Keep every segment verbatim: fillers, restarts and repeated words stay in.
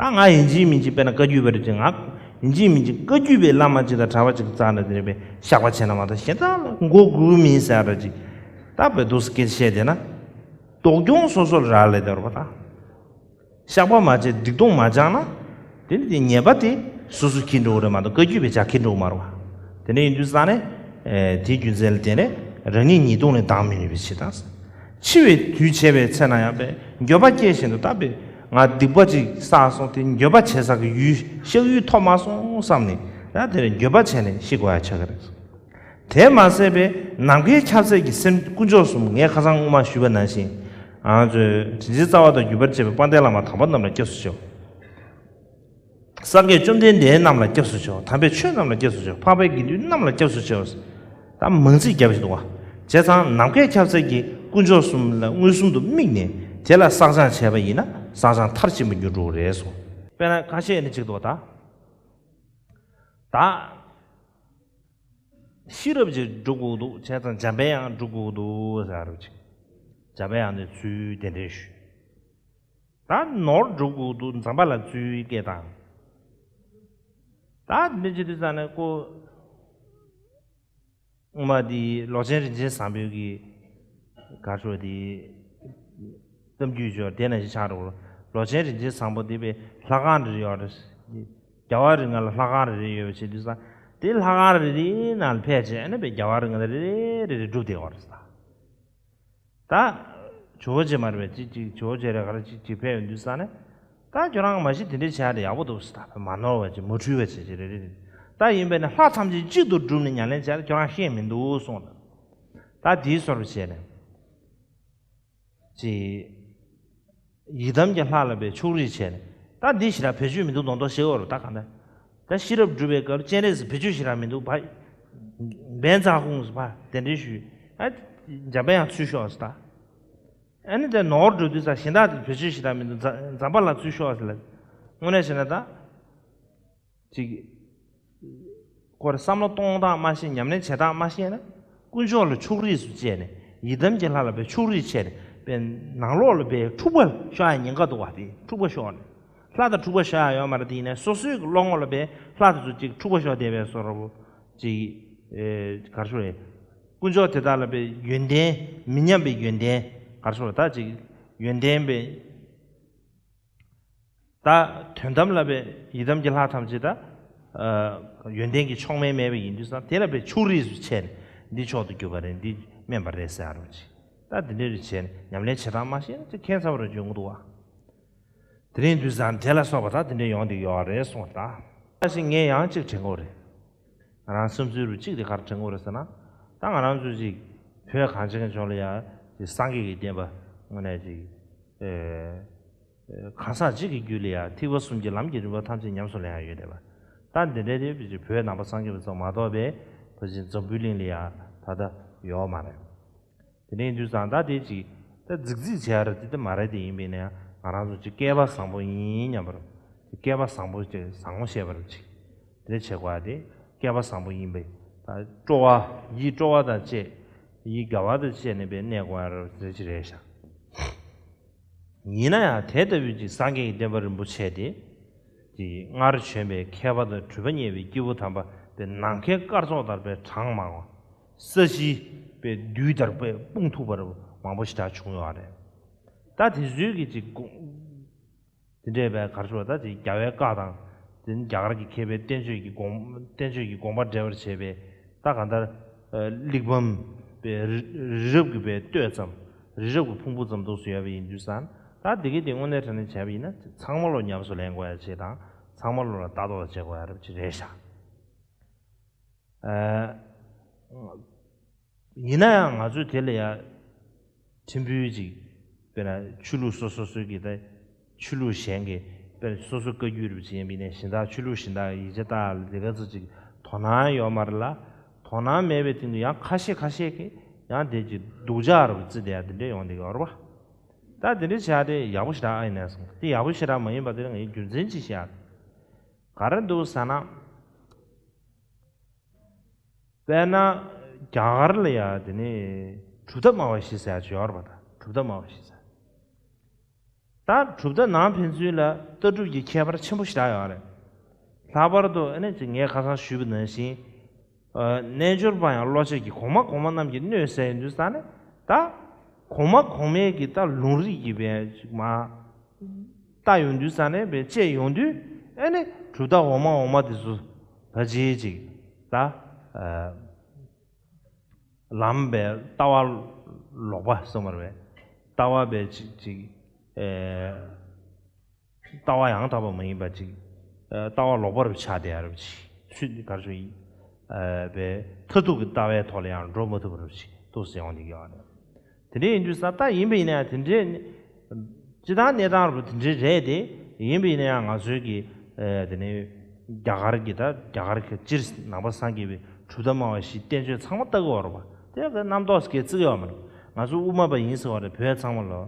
ད་ང་ཡིན་གཅིག་མིན་གཅིག་དཔེར་ན་བཀའ་བརྒྱུད་པ་རེད་ཅེས། ང་ཡིན་གཅིག་མིན་གཅིག་བཀའ་བརྒྱུད་པའི་བླ་མ་ཅིག་དང་གྲྭ་པ་ཅིག་རྩ་ནས་དེ་རེད་པས་བཤགས་པ་བྱས་ན་མ་གཏོགས་གཞན་དག་ལ་མགོ་སྒུར་མིན་ཟེར་ར་ཅིག་ད་བོད་དུ་སྐད་བཤད་བསྡད་ན། སྡུག་གྱོང་སོ་སོར་རག་ལས་དེ་རེད་པ་ད། བཤགས་པ་མ་བྱས་སྡིག་ལྟུང་མ་སྦྱངས་ན། དེ་ནི་དེ་ཉེས་པ་དེ་སོ་སོ་འཁྱེར་འགྲོ་གི་རེད་མ་གཏོགས་བཀའ་བརྒྱུད་པས་ཅང་འཁྱེར་འགྲོ་གི་མ་རེད་པ། དེ་འདྲ་ཡིན་དུས་ཙང་ནས། ཨེ། དེའི་རྒྱུ་མཚན་ལ་བརྟེན་ནས་རང་ཉིད་ཉེས་ལྟུང་ལས་ལྡང་མི་ནུས་པའི་ཕྱིར་དང་། འཆི་བའི་དུས་བྱས་པའི་ཚེ་ན་ཡང་པས་འགྱོད་པ་སྐྱེས་བཞིན་དུ་ད་པས་ང་སྡིག་པ་ཅིག་བསགས་སོང་། དེ་འགྱོད་པ་བྱེད་ས་གི་ཡུལ་གཤགས་ཡུལ་ཐོབ་མ་སོང་བསམ་ནས་ཡང་དེར་འགྱོད་པ་བྱས་ནས་ཤི་དགོས་ཡ་ཆགས་ཀྱི་རེད། དེ་མ་ཟད་པས་ནམ་མཁའི་ཁྱབ་ཚད་ཀྱི་སེམས་དཀོན་མཆོག་གསུམ། ངས་ཁ་སང་སྔོན་མ་ཞུས་པ་ནང་བཞིན། ང་ཚོས་དྲིན་ཅན་རྩ་བ་དང་བརྒྱུད་པར་བཅས་པའི་དཔལ་ལྡན་བླ་མ་དམ་པ་རྣམས་ལ་སྐྱབས་སུ་མཆིའོ། སངས་རྒྱས་བཅོམ་ལྡན་འདས་རྣམས་ལ་སྐྱབས་སུ་མཆིའོ། དམ་པའི་ཆོས་རྣམས་ལ་སྐྱབས་སུ་མཆིའོ། འཕགས་པའི་དགེ་འདུན་རྣམས་ལ་སྐྱབས་སུ་མཆིའོ། ད་མང་ཚིག་བརྒྱབ་བཞིན་འདུག་བ། བྱས་ཙང་ནམ་མཁའི་ཁྱབ་ཚད་ཀྱི་དཀོན་མཆོག་གསུམ་ལ་མངོན་སུམ་དུ་དམིགས་ནས་དེ་ལ་བསགས་སྦྱང་བྱས་པ་ཡིན་ན་བསགས་སྦྱང་མཐར་ཕྱིན་པ་འགྱུར་འགྲོ་གི་རེད་གསུངས། དཔེར་ན་ཁ་ཤས་ནི་གཅིག་འདུག་བ་ད། ད། ཤེས་རབ་ཅིག་སྒྲུབ་དགོས་འདུག་བྱས་ཙང་འཇམ་དཔལ་དབྱངས་སྒྲུབ་དགོས་འདུག་ཟེར་རབ་ཅིག་འཇམ་དཔལ་དབྱངས་ནས་ཚུལ་དེ་འདྲས་ཞུས། ད་ནོར་སྒྲུབ་དགོས་འདུག་འཛམ་བུ་གླིང་ཚུལ་སྐད་དང་། ད་འདི་ཅི་འདི་ཙང་ནས་ཀོ། སྔོན་མ་འདི་ལོ་ཆེན་རིན་ཆེན་བཟང་པོའི་གི་ག་ཤོད་དེ་གཏམ་རྒྱུད་ཅོ་དེ་ན་ཞིག་ཆགས་འགྲོ། ལོ་ཆེན་རིན་ཆེན་བཟང་པོ་འདི་པའི་ལྷ་ཁང་རེ་རེ་ཡོད་རེད། རྒྱལ་བ་རིགས་ལྔ་ལ་ལྷ་ཁང་རེ་རེ་ཡོད་པ་བྱེད་དུས་ཙང་དེ་ལྷ་ཁང་རེ་རེའི་ནང་ལ་ཕེབས་བྱས་ཨ་ནི་པའི་རྒྱལ་བ་རིགས་ལྔ་རེ་རེ་རེ་རེ་སྒྲུབ་བསྡད་ཡོད་རེད་ད། ད་ཇོ་བོ་རྗེ་མ་རེད་པས་ཅིག་ཅིག་ཇོ་བོ་རྗེ་རེད་ག་རེ་ཅིག་ཅིག་ཕེབས་ཡོང་དུས་ཙང་ནས། ད་ཁྱོད་རང་མ་གཞི་དེ་འདྲའི་བྱས་ཏེ་ཡག་པོ་འདུག་ཟེར། ད་མ་ནོར་བ་ཅིག་མ་འཁྲུལ་བ་ཅིག་ཅིག་རེ་རེ་རེ། ད་ཡིན་པས་ན་ལྷ་ཐམས་ཅད་གཅིག་ཏུ་བསྒྲུབས་ནས་ཉམས་ལེན་བྱས་ཏེ་ཁྱོད་རང་ཤེས་མི་འདུག་གསུངས་ལ། ད་དེའི་སོར་བ་བྱས་ནས། ཅིག་ཡི་དམ་གྱི་ལྷ་ལ་པའི་ཕྱོགས་རིས་བྱས་ནས། ད་འདི་ཞེ་དྲག་བེད་སྤྱོད་མི་འདུག་མདོག་མདོག་བྱེད་འོར་ད་གང་ལྟར། ད་ཤེས་རབ་སྒྲུབ་པའི་སྐབས་སྤྱན་རས་གཟིགས་བེད་སྤྱོད་ཞེ་དྲག་མི་འདུག་བ། བན་ཛ་ཧུང་ཟེར་བ་དེ་འདྲའི་ཞུས། ཨ། འཇམ་དཔལ་དབྱངས་ཚུར་ཤོག་ཟེར་ད། ཨ་ནི་དེ་ནོར་འགྲོ་དུས་ཙང་གཞན་དག་དེ་བེད་སྤྱོད་ཞེ་དྲག་མི་འདུག་འཛམ་བུ་གླིང་ཚུར་ཤོག་ཟེར་ལ། དངོས་གནས་བྱས་ན་ད། ཅིག་ཁོར་བསམ་བློ་གཏོང་སྟངས་མ་ཤེས། ཉམས་ལེན་བྱེད་སྟངས་མ་ཤེས་ན། དཀོན་མཆོག་ལ་ཕྱོགས་རིས་སུ་བྱས་ནས། ཡི་དམ་གྱི་ལྷ་ལ་པའི་ཕྱོགས་རིས་བྱས་ནས། པའི་ནང་ལོགས་ལ་པའི་འཁྲུག་པ་ཤོར་ཡ་ཉེན་ཁ་འདུག་བ། དེ་འཁྲུག་པ་ཤོར་ནས། ལྷ་དང་འཁྲུག་པ་ཤོར་ཡ་ཡོད་མ་རེད། དེ་ཡིན་ནའི་སོ་སོའི་གི་བློ་ངོ་ལ་པའི་ལྷ་དེ་ཚོ་ཅིག་འཁྲུག་པ་ཤོར་བསྡད་པའི་བཟོ་འདྲ་པོ་ཅིག་ཨེ། ག་རེ་ཞུ་རེད། དཀོན་མཆོག་དེ་དག་ལ་པའི་ཡོན་ཏན་མི་མཉམ་པའི་ཡོན་ཏན་ག་རེ་ཞུ་རེད། ད་ཅིག་ཡོན་ཏན་པའི། ད་དོན་དམ་ལ་པའི་ཡི་དམ་གྱི་ལྷ་ཐམས་ཅད་ད། ཨ། ཡོན་ཏན་གྱི་མཆོག་དམན་མེད་པ་ཡིན་དུས་ཙང་དེ་ལ་པའི་ཕྱོགས་རིས་སུ་བྱས་ནས་འདི་མཆོག་ཏུ་གྱུར་པ་རེད། འདི་དམན་པ་རེད་ཟེར་རོ་ཅིག་ད་འདི་འདྲའི་རིགས་བྱས་ནས་ཉམས་ལེན་བྱེད་སྟངས་མ་ཤེས་ན་ཅིག་ཁྱད་མཚར་བ་རེ་འཇོན་གྱི་འདུག་བ། དེ་རིང་དུས་སང་དེ་ལ་སོགས་པ་ད་དེ་འདྲའི་ཡོང་བསྡད་ཡོད་རེད་གསུངས་པ་དང་། ད་ཞིག་ངས་ཡང་གཅིག་དྲན་གྱི་ཡོད་རེད། ང་རང་བསམ་ཚུལ་རུ་གཅིག་དེ་ག་རེ་དྲན་གྱི་ཡོད་རེད་ཟེར་ན། ད་ང་རང་ཚོ་ཅིག་བོད་གངས་ཅན་གྱི་ལྗོངས་ལ་ཡ་ཅིག་སངས་རྒྱས་ཀྱི་བསྟན་པ་དངོས་གནས་ཅིག་ཨེ། གང་ཟག་གཅིག་གི་རྒྱུད་ལ་ཡང་ཐེག་པ་གསུམ་གྱི་ལམ་གྱི་རིམ་པ་ཐམས་ཅད་ཉམས་སུ་ལེན་ཡ་ཡོད་རེད་པ། ད་འདི་འདྲའི་རེད་པ་ཅིག་བོད་ནང་པ་སངས་རྒྱས་པ་ཚོ་མ་གཏོགས་པའི་ཕལ་ཆེར་འཛམ་བུའི་གླིང་ལ་ཡང་ད་ལྟ་ཡོད་མ་རེད། དེ་ནས་དུས་སང་ད་དེ་ཅིག་ད་རྫིག་རྫིག་བྱས་ར་དེ་ད་མ་རེད། དེ་ཡིན་པས་ན་ཡང་ང་རང་ཚོ་ཅིག་སྐལ་པ་བཟང་པོ་ཡིན་སྙམ་པར་ཅིག་སྐལ་པ་བཟང་པོ་ཅིག་བཟང་པོ་བཤད་པར་ཅིག་དེ་འདྲ་བྱེད་དགོས་ཡ་དེ་སྐལ་པ་བཟང་པོ་ཡིན་པས་ད་སྤྲོ་བ་ཡིད་སྤྲོ་བ་དང་བཅས་ཡིད་དགའ་བ་དང་བཅས་ནས་པའི་གནས་དགོས་ཡ་ར་དེ་ཅིག་རེད་ཤག་ཡིན་ན་ཡང་དེ་ལྟ་བུའི་ཅིག་སངས་རྒྱས་ཀྱི་བསྟན་པ་རིན་པོ་ཆེ་དེ། ཅིག་སྔར་བྱོན་པའི་མཁས་པ་དང་གྲུབ་པ་བརྙེས་པའི་སྐྱེས་བུ་དམ་པ་དེ་ནམ་མཁའི་སྐར་ཚོགས་ལྟར་པའི་གྲངས་མང་བ། ས་གཞི་པའི་རྡུལ་ལྟར་པའི་སྤུངས་ཐུབ་པ་མང་པོ་ཞེ་དྲག་བྱུང་ཡོད་རེད། ད་དེ་ཚོའི་གི་ཅིག་དགོངས། དེ་འདྲའི་བའི་ག་རེ་ཞུ་བ་ད་ཅིག་རྒྱལ་བའི་བཀའ་དང་། དེ་ནི་རྒྱ་གར་གྱི་མཁས་པའི་བསྟན་བཅོས་ཀྱི་དགོངས་བསྟན་བཅོས་ཀྱི་དགོངས་པ་འགྲེལ་བར་བྱེད་པའི་ད་གང་ལྟར། ཨ། གླེགས་བམ་པའི་རི་རི་རབ་ཀྱི་པའི་བསྟོད་ཙམ་རི་རབ་ཀྱི་ཕུང་པོ་ཙམ་འདུག་སུ་ཡོད་པ་ཡིན་དུས་ཙང་ད་དེ་གི་དེ་དངོས་གནས་དྲང་གནས་བྱས་པ་ཡིན་ན་ཚང་མ་ལོ་ཉམས་སུ་ལེན་དགོས་ཡ་ཆེད་དང་ཚང་མ་ལོ་ལ་ལྟ་རྟོག་བྱེད་དགོས་ཡ་རབ་ཅིག་རེད་ཤག་ཨ། ཡིན་ན་ཡང་ང་ཚོས་དེ་ལ་ཡ་ཕྲན་བུ་ཅིག་དཔེར་ན་ཆོས་ལུགས་སོ་སོ་སོའི་གི་ད་ཆོས་ལུགས་གཞན་གྱི་དཔེར་སོ་སོ་བཀའ་བརྒྱུད་རུ་ཅིག་ཡིན་པ་ཡིན་ན་གཞན་དག་ཆོས་ལུགས་གཞན་དག་ཡིག་ཆ་ལྟ་ཡ་ལ་དེ་ག་ཚོད་ཅིག་དོ་སྣང་ཡོད་མ་རེད་ལ། དོ་སྣང་མེད་པའི་སྟེང་དུ་ཡང་ཁ་ཤས་ཁ་ཤས་ཀྱིས་ཡང་དེ་ཅིག་སྡུག་ཅག་རུ་བརྩི་བསྡད་ཡ་དེ་འདྲས་ཡོང་བསྡད་ཡོད་རེད་པ། ད་དེ་འདྲས་བྱས་ཏེ་ཡག་པོ་ཞེ་དྲག་ཨ་ཡིན་ནས་སོང་དེ་ཡག་པོ་ཞེ་དྲག་མ་ཡིན་པ་དེ་ངས་རྒྱུ་མཚན་ཅིག་བཤད་ཡ་ག་རེ་འདུག་ཟེར་ན། དཔེར་ན་རྒྱ་གར་ལ་ཡ་དེ་ནི་གྲུབ་མཐའ་སྨྲ་བ་བཞི་ཟེར་ཡ་ཅིག་ཡོད་རེད་པ། ད་གྲུབ་མཐའ་སྨྲ་བ་བཞི་ཟེར། ད་ ད་གྲུབ་མཐའ་ནང་ཕན་ཚུན་ལ་ལྟ་གྲུབ་ཀྱི་ཁྱད་པར་ཆེན་པོ་ཞེ་དྲག་ཡོད་རེད། ལྷག་པར་དུ་ཨ་ནི་ཅིག་ངས་ཁ་སང་ཞུས་པ་ནང་བཞིན། ཨ། རྣལ་འབྱོར་པ་ཡང་བློ་ཆོས་ཀྱི་གོང་མ་གོང་མ་རྣམས་ཀྱིས་མནོས་ཟེར་ཡོང་དུས་ཙ་ནས་ད། གོང་མ་གོང་མའི་གི་ད་ལུང་རིགས་ཀྱི་བས་ཅིག་མ། ལྟ་ཡོང་དུས་ཙ་ནས་བས་དཔྱད་ཡོང་དུས་ཨ་ནི་གྲུབ་མཐའ་འོག་མ་འོག་མ་དེ་ཚོ་ད་ཅིག་ཅིག་ད། ཨ། ལམ་པའི་ལྟ་བ་ལོག་པ་གསུངས་པ་རེད། ལྟ་བ་པའི་ཅིག་ཅིག་ཨེ། ལྟ་བ་ཡང་དག་པ་མ་ཡིན་པ་ཅིག་ཨེ། ལྟ་བ་ལོག་པ་རུ་ཆགས་བསྡད་ཡ་རེད་ཅིག་ཚུལ་འདི་གར་ཞུ་ཡིན། ཨེ། པའི་མཐར་ཐུག་གི་ལྟ་བའི་ཐོག་ལ་ཡང་འགྲོ་མ་ཐུབ་པ་རུ་ཅིག་ཏོག་ཙམ་ཡོང་བསྡད་ཀྱི་ཡོད་རེད། དེ་འདྲ་ཡིན་དུས་ས་ད་ཡིན་པ་ཡིན་ན་ཡང་དེ་འདྲའི་སྤྱི་བཏང་གནས་སྟངས་རུ་དེ་འདྲའི་རེད་དེ། ཡིན་པ་ཡིན་ན་ཡང་ང་ཚོའི་གི་ཨེ། དེ་ནས་རྒྱ་གར་གྱི་ད་རྒྱ་གར་གྱི་སྤྱིར་ནང་པ་སངས་རྒྱས་པའི་གྲུབ་མཐའ་སྨྲ་བ་བཞིའི་བསྟན་བཅོས་ཚང་མ་ལྟ་གི་ཡོད་རེད་པ། དེ་གི་རྣམ་རྟོག་སྐད་བརྩི་གི་ཡོད་མ་རེད། ང་ཚོ་དབུ་མ་པ་ཡིན་ཟེར་བ་རེད། བོད་ཚང་མ་ལོ་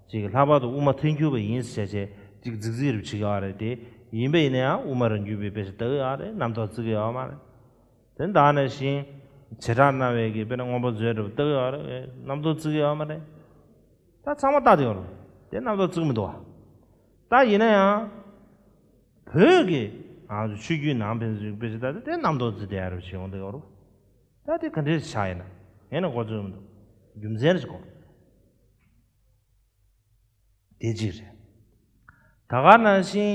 ཅིག་ལྷག་པར་དུ་དབུ་མ་ཐལ་འགྱུར་བ་ཡིན་ཟེར་བྱས་ཅིག་རྫིག་རྫིག་རུ་བྱེད་ཀྱི་ཡོད་རེད་དེ། ཡིན་པ་ཡིན་ན་ཡང་དབུ་མ་རང་རྒྱུད་པའི་དཔེ་ཆ་ལྟ་གི་ཡོད་རེད། རྣམ་རྟོག་བརྩི་གི་ཡོད་མ་རེད། དེ་ད་ནང་བཞིན་བྱེ་བྲག་སྨྲ་བའི་གི་དཔེར་ན་མངོན་པ་མཛོད་འདྲ་པོ་ལྟ་གི་ཡོད་རེད། རྣམ་རྟོག་བརྩི་གི་ཡོད་མ་རེད། ད་ཚང་མ་ལྟ་དེ་ཡོད་རེད། དེ་རྣམ་རྟོག་བརྩི་གི་མི་འདུག་བ། ད་ཡིན་ན་ཡང་བོད་ཀྱི་ང་ཚོ་ཆོས་བརྒྱུད་ནང་ཕན་ཚུན་དཔེ་ཆ་ལྟ་དེ་དེ་རྣམ་རྟོག་བརྩི་བསྡད་ཡ་རེད་བྱེད་ཡོང་དེ་ཡོད་རེད། ད་དེ་ག་འདྲས་ཆགས་ཡིན་ན་ཡིན་ན་འགོ་ཚུགས་མི་འདུག་རྒྱུ་མཚན་རེ་ཞིག་གོ། དེ་གཅིག་རེད། ད་ག་ནང་བཞིན་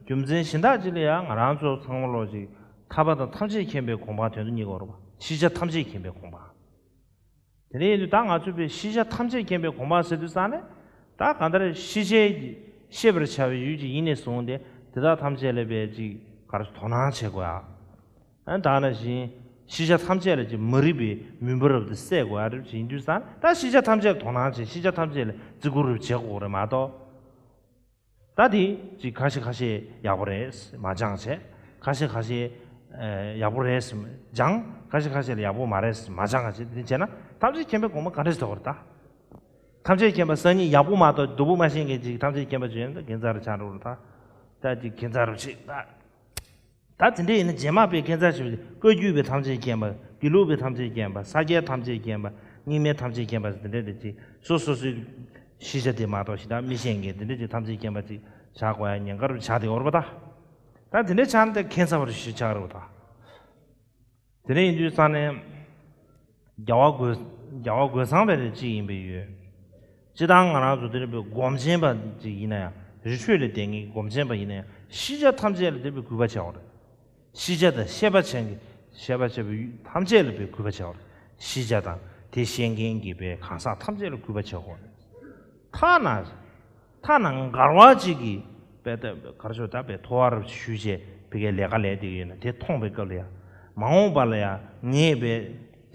རྒྱུ་མཚན་གཞན་དག་ཅིག་ལ་ཡང་ང་རང་ཚོ་ཚང་མ་ལོག་ཅིག་ཐར་པ་དང་ཐམས་ཅད་མཁྱེན་པའི་གོ་འཕང་དོན་དུ་གཉེར་དགོས་རེད་པ། ཤེས་བྱ་ཐམས་ཅད་མཁྱེན་པའི་གོ་འཕང་། དེ་འདྲ་ཡིན་དུས་ད་ང་ཚོས་པའི་ཤེས་བྱ་ཐམས་ཅད་མཁྱེན་པའི་གོ་འཕང་ཟེར་དུས་ཙང་ནས་ད་གང་ལྟར་ཤེས་བྱའི་ཤེས་པར་བྱ་བའི་ཡུལ་གཅིག་ཡིན་ནས་བཟུང་སྟེ་དེ་དག་ཐམས་ཅད་ལ་པའི་ཅིག་ག་རེ་དོ་སྣང་བྱེད་དགོས་ཡ། ཨ་ནི་ད་ནང་བཞིན་ཤེས་བྱ་ཐམས་ཅད་ལ་ཅིག་མ་རིག་པའི་མུན་པ་རབ་ཏུ་བསལ་དགོས་ཡ་རེད་ཅེས་ཡིན་དུས་ཙང་ད་ཤེས་བྱ་ཐམས་ཅད་ལ་དོ་སྣང་བྱེད། ཤེས་བྱ་ཐམས་ཅད་ལ་བརྩི་བཀུར་རབ་བྱེད་དགོས་རེད་མ་གཏོགས། ད་དེ་ཅིག་ཁ་ཤས་ཁ་ཤས་ཡག་པོ་རེད་མ་སྦྱངས་བྱས། ཁ་ཤས་ཁ་ཤས་ཨ་ཡག་པོ་རེད་སྦྱངས། ཁ་ཤས་ཁ་ཤས་ལ་ཡག་པོ་མ་རེད་མ་སྦྱངས་བྱས། དེ་བྱས་ན་ཐམས་ཅད་མཁྱེན་པའི་གོ་འཕང་ག་འདྲ་ཞིག་ཐོབ་པ་རེད་ད། ཐམས་ཅད་མཁྱེན་པ་སང་ཉིན་ཡག་པོ་མ་གཏོགས་སྡུག་པོ་མ་ཤེས་མཁན་ཅིག་ཐམས་ཅད་མཁྱེན་པ་བྱས་ན་ད་ཁྱད་མཚར་ཆགས་འགྲོ་རེད་ད། ད་ཅིག་ཁྱད་མཚར་རུ་ཅིག་ད། ད་དེ་འདྲ་ཡིན་ན་རྗེས་མ་པའི་ཁྱད་མཚར་ཞིག་བཀའ་བརྒྱུད་པའི་ཐམས་ཅད་མཁྱེན་པ། དགེ་ལུགས་པའི་ཐམས་ཅད་མཁྱེན་པ། ས་སྐྱའི་ཐམས་ཅད་མཁྱེན་པ། རྙིང་མའི་ཐམས་ཅད་མཁྱེན་པ་ཟེར་དེ་འདྲ་དེ་ཅིག་སོ་སོ་སོའི་ཤེས་བྱ་དེ་མ་གཏོགས་ཞེ་དྲག་མི་ཤེས་མཁན་དེ་འདྲ་ཅིག་ཐམས་ཅད་མཁྱེན་པ་ཅིག་བྱ་དགོས་ཡ་ཉེན་ཁ་རུ་ཆགས་བསྡད་ཡོད་རེད་པ་ད། ད་དེ་འདྲ་ཆགས་ན་དེ་ཁྱད་མཚར་བ་རུ་ཞིག་ཆགས་རེད་པ་ད། དེ་འདྲ་ཡིན་དུས་ཙང་ནས། རྒྱལ་བ་རྒོད། རྒྱལ་བ་རྒོད་ཚང་པའི་རེ་གཅིག་ཡིན་པའི་ཡོད། སྤྱི་བཏང་ང་རང་ཚོ་དེ་འདྲ་པའི་སྒོམ་ཆེན་པ་ཅིག་ཡིན་ན་ཡང་རི་ཁྲོད་ལ་བསྡད་མཁན་གྱི་སྒོམ་ཆེན་པ་ཡིན་ན་ཡང་ཤེས་བྱ་ཐམས་ཅད་ལ་དེ་འདྲ་པའི་གུས་པ་བྱེད་དགོས་རེད། ཤེས་བྱ་དང་ཤེས་པ་ཅན་གྱི་ཤེས་པ་བྱེད་པའི་ཐམས་ཅད་ལ་པའི་གུས་པ་བྱེད་དགོས་རེད། ཤེས་བྱ་དང་དེ་ཤེས་མཁན་གྱི་པའི་གང་ཟག་ཐམས་ཅད་ལ་གུས་པ་བྱེད་དགོས་རེད། ཐ་ན། ཐ་ན་མགར་བ་གཅིག་གིས་པའི་ད་གར་ཆོག་ད་པའི་ཐོ་བ་རུ་ཞུས་བྱས་ཕ་གིའི་ལས་ཀ་ལས་དེ་ཡོད་ན་དེ་མཐོང་པའི་སྐབས་ལ་ཡང་མ་འོངས་པ་ལ་ཡང་ངས་པའི་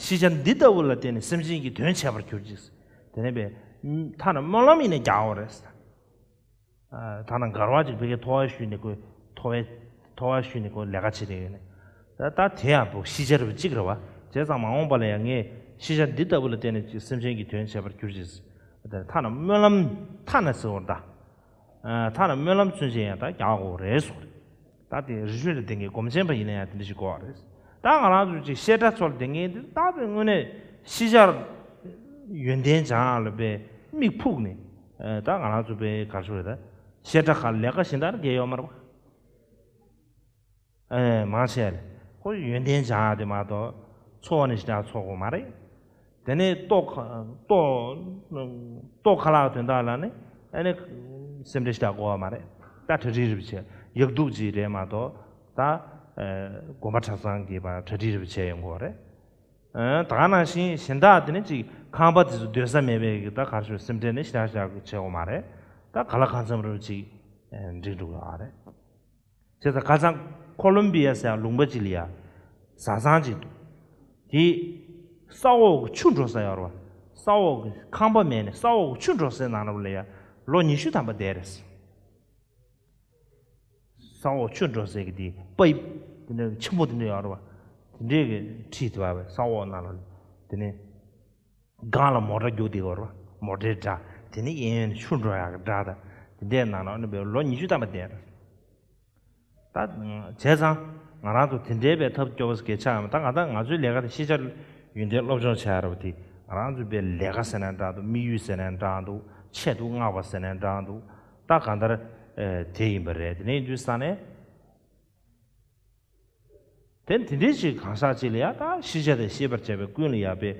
ཤེས་བྱ་འདི་ལྟ་བུ་ལ་བརྟེན་ནས་སེམས་ཅན་གྱི་དོན་བྱེད་པར་གྱུར་ཅིག་དེ་ནས་པའི་ཐ་ན་སྨོན་ལམ་ཡིན་ན་རྒྱག་འོ་རེད། ཐ་ན་མགར་བ་གཅིག་ཕ་གིའི་ཐོ་བ་ཞུས་ནས་ཁོས་ཐོ་བའི་ཐོ་བ་ཞུས་ནས་ཁོས་ལས་ཀ་བྱེད་དེ་ཡོད་ནས་ད་ད་དེ་ཡང་པོ་ཤེས་བྱ་རུ་གཅིག་རེད་བ། བྱས་ཙང་མ་འོངས་པ་ལ་ཡང་ངས་ཤེས་བྱ་འདི་ལྟ་བུ་ལ་བརྟེན་ནས་ཅིག་སེམས་ཅན་གྱི་དོན་བྱེད་པར་གྱུར་ཅིག་ཐ་ན་སྨོན་ལམ་ཐ་ན་ཟེར་བར་ད། ཐ་ན་སྨོན་ལམ་ཚུན་ཆད་ཡང་ད་རྒྱག་དགོས་རེད་གསུངས་རེད། ད་དེ་རི་ཁྲོད་ལ་བསྡད་མཁན་སྒོམ་ཆེན་པ་ཡིན་ན་ཡང་དེ་འདྲ་ཞིག་དགོས་པ་རེད། ད་ང་རང་ཚོ་ཅིག་བཤད་གྲྭ་ཚོ་ལ་བསྡད་མཁན་དེ་ད་དཔེ་དངོས་གནས་ཤེས་བྱར་ཡོན་ཏན་སྦྱང་ཡག་ལ་དཔེ་མིག་ཕུག་ནས་ད་ང་རང་ཚོ་དཔེ་ག་རེ་ཞུ་རེད་ད། བཤད་གྲྭ་ཁག་ལས་ཀ་གཞན་དག་རྒྱག་ཡོད་མ་རེད་པ། ཨེ་མང་ཆེ་ལ་ཁོ་ཡོན་ཏན་སྦྱང་ཡག་དེ་མ་གཏོགས་འཚོ་བ་ནི་ཞེ་དྲག་འཚོ་དགོས་མ་རེད། དེ་ནས་ལྟོ་ཁ་ལྟོ་ལྟོ་ཁ་ལག་དོན་དག་ལ་ནི་ཨ་ནི་སེམས་ཁྲལ་ཞེ་དྲག་དགོས་པ་མ་རེད། ད་གྲ་སྒྲིག་རེ་བྱས་ཡག་སྡུག་ཅིག་རེད་མ་གཏོགས་ད་ཨེ་དགོན་པ་གྲྭ་ཚང་གི་བ་གྲ་སྒྲིག་རེ་བྱས་ཡོང་དགོས་རེད། ཨེ་ད་ག་ནང་བཞིན་གཞན་དག་དེ་ནི་ཅིག་ཁང་པ་དེ་ཚོ་སྡོད་ས་མེད་པའི་གི་ད་ག་རེ་ཞུ་སེམས་ཁྲལ་ནི་ཞེ་དྲག་ཞེ་དྲག་བྱེད་དགོས་མ་རེད། ད་ག་ལ་གང་འཚམ་རེ་ཅིག་ཨེ་འགྲིག་འགྲོ་གི་ཨ་རེད། བྱས་ཙང་ཁ་སང་ཁོ་ལོམ་བི་ཡ་ཟེར་ཡག་ལུང་པ་ཅིག་ལ་ཡ་བཟའ་ཚང་ཅིག་འདུག་དེ་ས་འོག་གི་ཆུ་འགྲོ་ས་ཡོད་རེད་བ། ས་འོག་གི་ཁང་པ་མེད་ནས་ས་འོག་གི་ཆུ་འགྲོ་སའི་ནང་ལ་ལ་ཡ་ལོ་ཉི་ཤུ་ཐམ་པ་བསྡད་རེད། ས་འོག་ཆུ་འགྲོ་སའི་གི་དེ་པའི་དེ་འདྲ་ཆེན་པོ་དེ་འདྲ་ཡོད་རེད་བ། དེ་འདྲའི་གི་ཁྲིད་དེ་བ་བས་ས་འོག་ནང་ལ་དེ་ནས། སྒང་ལ་མོ་ཊ་རྒྱུག་བསྡད་ཡོད་རེད་བ། མོ་ཊའི་སྒྲ། དེ་ནི་གཡས་གཡོན་ནས་ཆུ་འགྲོ་ཡག་གི་སྒྲ་དང་དེ་འདྲའི་ནང་ལ་ཨ་ནི་བའི་ལོ་ཉི་ཤུ་ཐམ་པ་བསྡད་རེད། ད་བྱས་ཙང་ང་རང་ཚོ་དེ་འདྲའི་བའི་ཐབས་སྐྱོ་བོ་ཞིག་གི་ཆགས་ཡོད་མ། ད་ང་ད་ང་ཚོའི་ལས་ཀ་དེ་ཤེས་བྱ་ཡོན་ཏན་སློབ་སྦྱོང་བྱ་ཡག་རེད་བ། དེ་ང་རང་ཚོའི་བའི་ལས་ཀ་ཟེར་ན་འདྲ་འདུག་དམིགས་ཡུལ་ཟེར་ན་འདྲ་འདུག་ཆེད་དུ་མངགས་པ་ཟེར་ན་འདྲ་འདུག་ད་གང་ལྟར་དེ་ཡིན་པ་རེད། དེ་ནས་ཡིན་དུས་ས་ནས། དེ་དེ་འདྲའི་ཅིག་གང་ཟག་ཅིག་ལ་ཡང་ད་ཤེས་བྱ་དང་ཤེས་པར་བྱ་བའི་ཀུན་ལ་ཡང་པའི་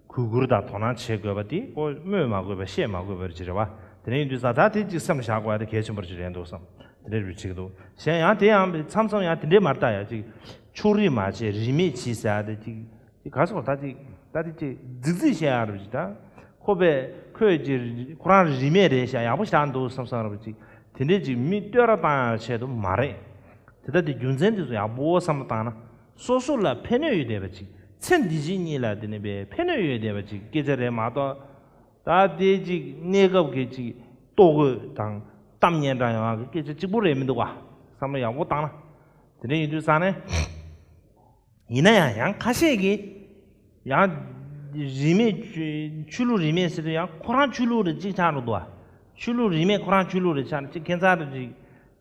གུས་བཀུར་དང་དོ་སྣང་བྱེད་དགོས་པ་དེ་ཁོ་སྨོས་མ་དགོས་པ་བཤད་མ་དགོས་པ་ཅིག་རེད་བ། དེ་འདྲ་ཡིན་དུས་ཙང་ད་དེ་ཅིག་སེམས་ལ་བཞག་དགོས་ཡ་དེ་གལ་ཆེན་པོ་ཅིག་རེད་འདུག་བསམ། དེ་འདྲ་རེ་བྱེད་ཀྱི་འདུག་གཞན་ཡང་དེ་ཡང་མཚམས་མཚམས་ཡང་དེ་འདྲའི་མ་རེད་ད་ཡ་ཅིག་ཕྱོགས་རིས་མ་བྱེད་རིས་མེད་གྱིས་ཟེར་ཡ་དེ་ཅིག་དེ་ག་སོགས་ད་ཅིག་ད་དེ་ཅིག་རྫིག་རྫིག་བཤད་ཡ་རེ་བྱེད་ད། ཁོ་པས་ཁོས་ཀྱི་ཁོ་རང་རིས་མེད་རེད་ཤག་ཡག་པོ་བཞག་འདུག་བསམ་བསམ་རེ་བྱེད་ཅིག་དེ་འདྲས་ཅིག་མི་བསྟོད་ར་བཏང་ཡ་ཆེད་དུ་མ་རེད། དེ་ལྟ་དེ་རྒྱུ་མཚན་དེ་ཚོ་ཡག་པོ་བསམ་བློ་བཏང་ན་སོ་སོ་ལ་ཕན་གནོད་ཡོད་བསྡད་པ་ཅིག་ཚེ་འདི་ཕྱི་གཉིས་ལ་དེ་ནི་པའི་ཕན་གནོད་ཡོད་བསྡད་པ་ཅིག་སྐད་ཆ་རེད་མ་གཏོགས། ད་དེ་ཅིག་གནས་སྐབས་ཀྱི་ཅིག་ལྟོ་གོས་དང་གཏམ་སྙན་གྲགས་ཡོང་བ་གི་སྐད་ཆ་གཅིག་པུ་རེད་མི་འདུག་བ། བསམ་བློ་ཡག་པོ་བཏང་ན། དེ་འདྲ་ཡིན་དུས་ཙང་ནས། ཡིན་ན་ཡང་ཡང་ཁ་ཤས་ཀྱིས་ཡང་རིས་མེད་ཆོས་ལུགས་རིས་མེད་ཟེར་དུས་ཡང་ཁོ་རང་ཆོས་ལུགས་རེད་ཅིག་ཆགས་འགྲོ་འདུག་བ། ཆོས་ལུགས་རིས་མེད་ཁོ་རང་ཆོས་ལུགས་རེད་ཆགས་ནས་ཅིག་ཁྱད་མཚར་རེ་ཅིག་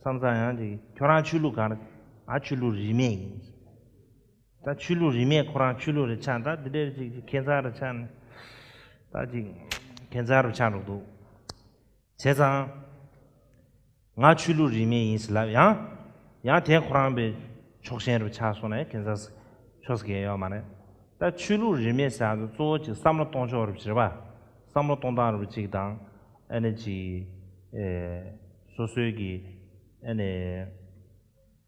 བསམ་ཙང་ཡང་ཅིག་ཁྱོད་རང་ཆོས་ལུགས་ག་རེ། ང་ཆོས་ལུགས་རིས་མེད་ཡིན། ད་ཆོས་ལུགས་རིས་མེད་ཁོ་རང་ཆོས་ལུགས་རེད་ཆགས་ད་འདི་འདྲ་ཅིག་ཅིག་ཁྱད་མཚར་རེ་ཆགས་ནས་ད་ཅིག་ཁྱད་མཚར་རེ་ཆགས་འགྲོ་འདུག་བྱས་ཙང་། ང་ཆོས་ལུགས་རིས་མེད་ཡིན་ཟེར་ལབ་ཡང་། ཡང་དེ་ཁོ་རང་པའི་ཕྱོགས་ཞེན་རུ་ཆགས་སོང་ན་ཁྱེད་ཚོ་ཕྱོགས་སུ་གལ་ཡོད་མ་རེད། ད་ཆོས་ལུགས་རིས་མེད་ཟེར་ཡག་གཙོ་བོ་ཅིག་བསམ་བློ་གཏོང་ཕྱོགས་རུ་བྱེད་པ། བསམ་བློ་གཏོང་སྟངས་རུ་གཅིག་དང་། ཨ་ནི་ཅིག་ཨེ། སོ་སོའི་གི་ཨ་ནི།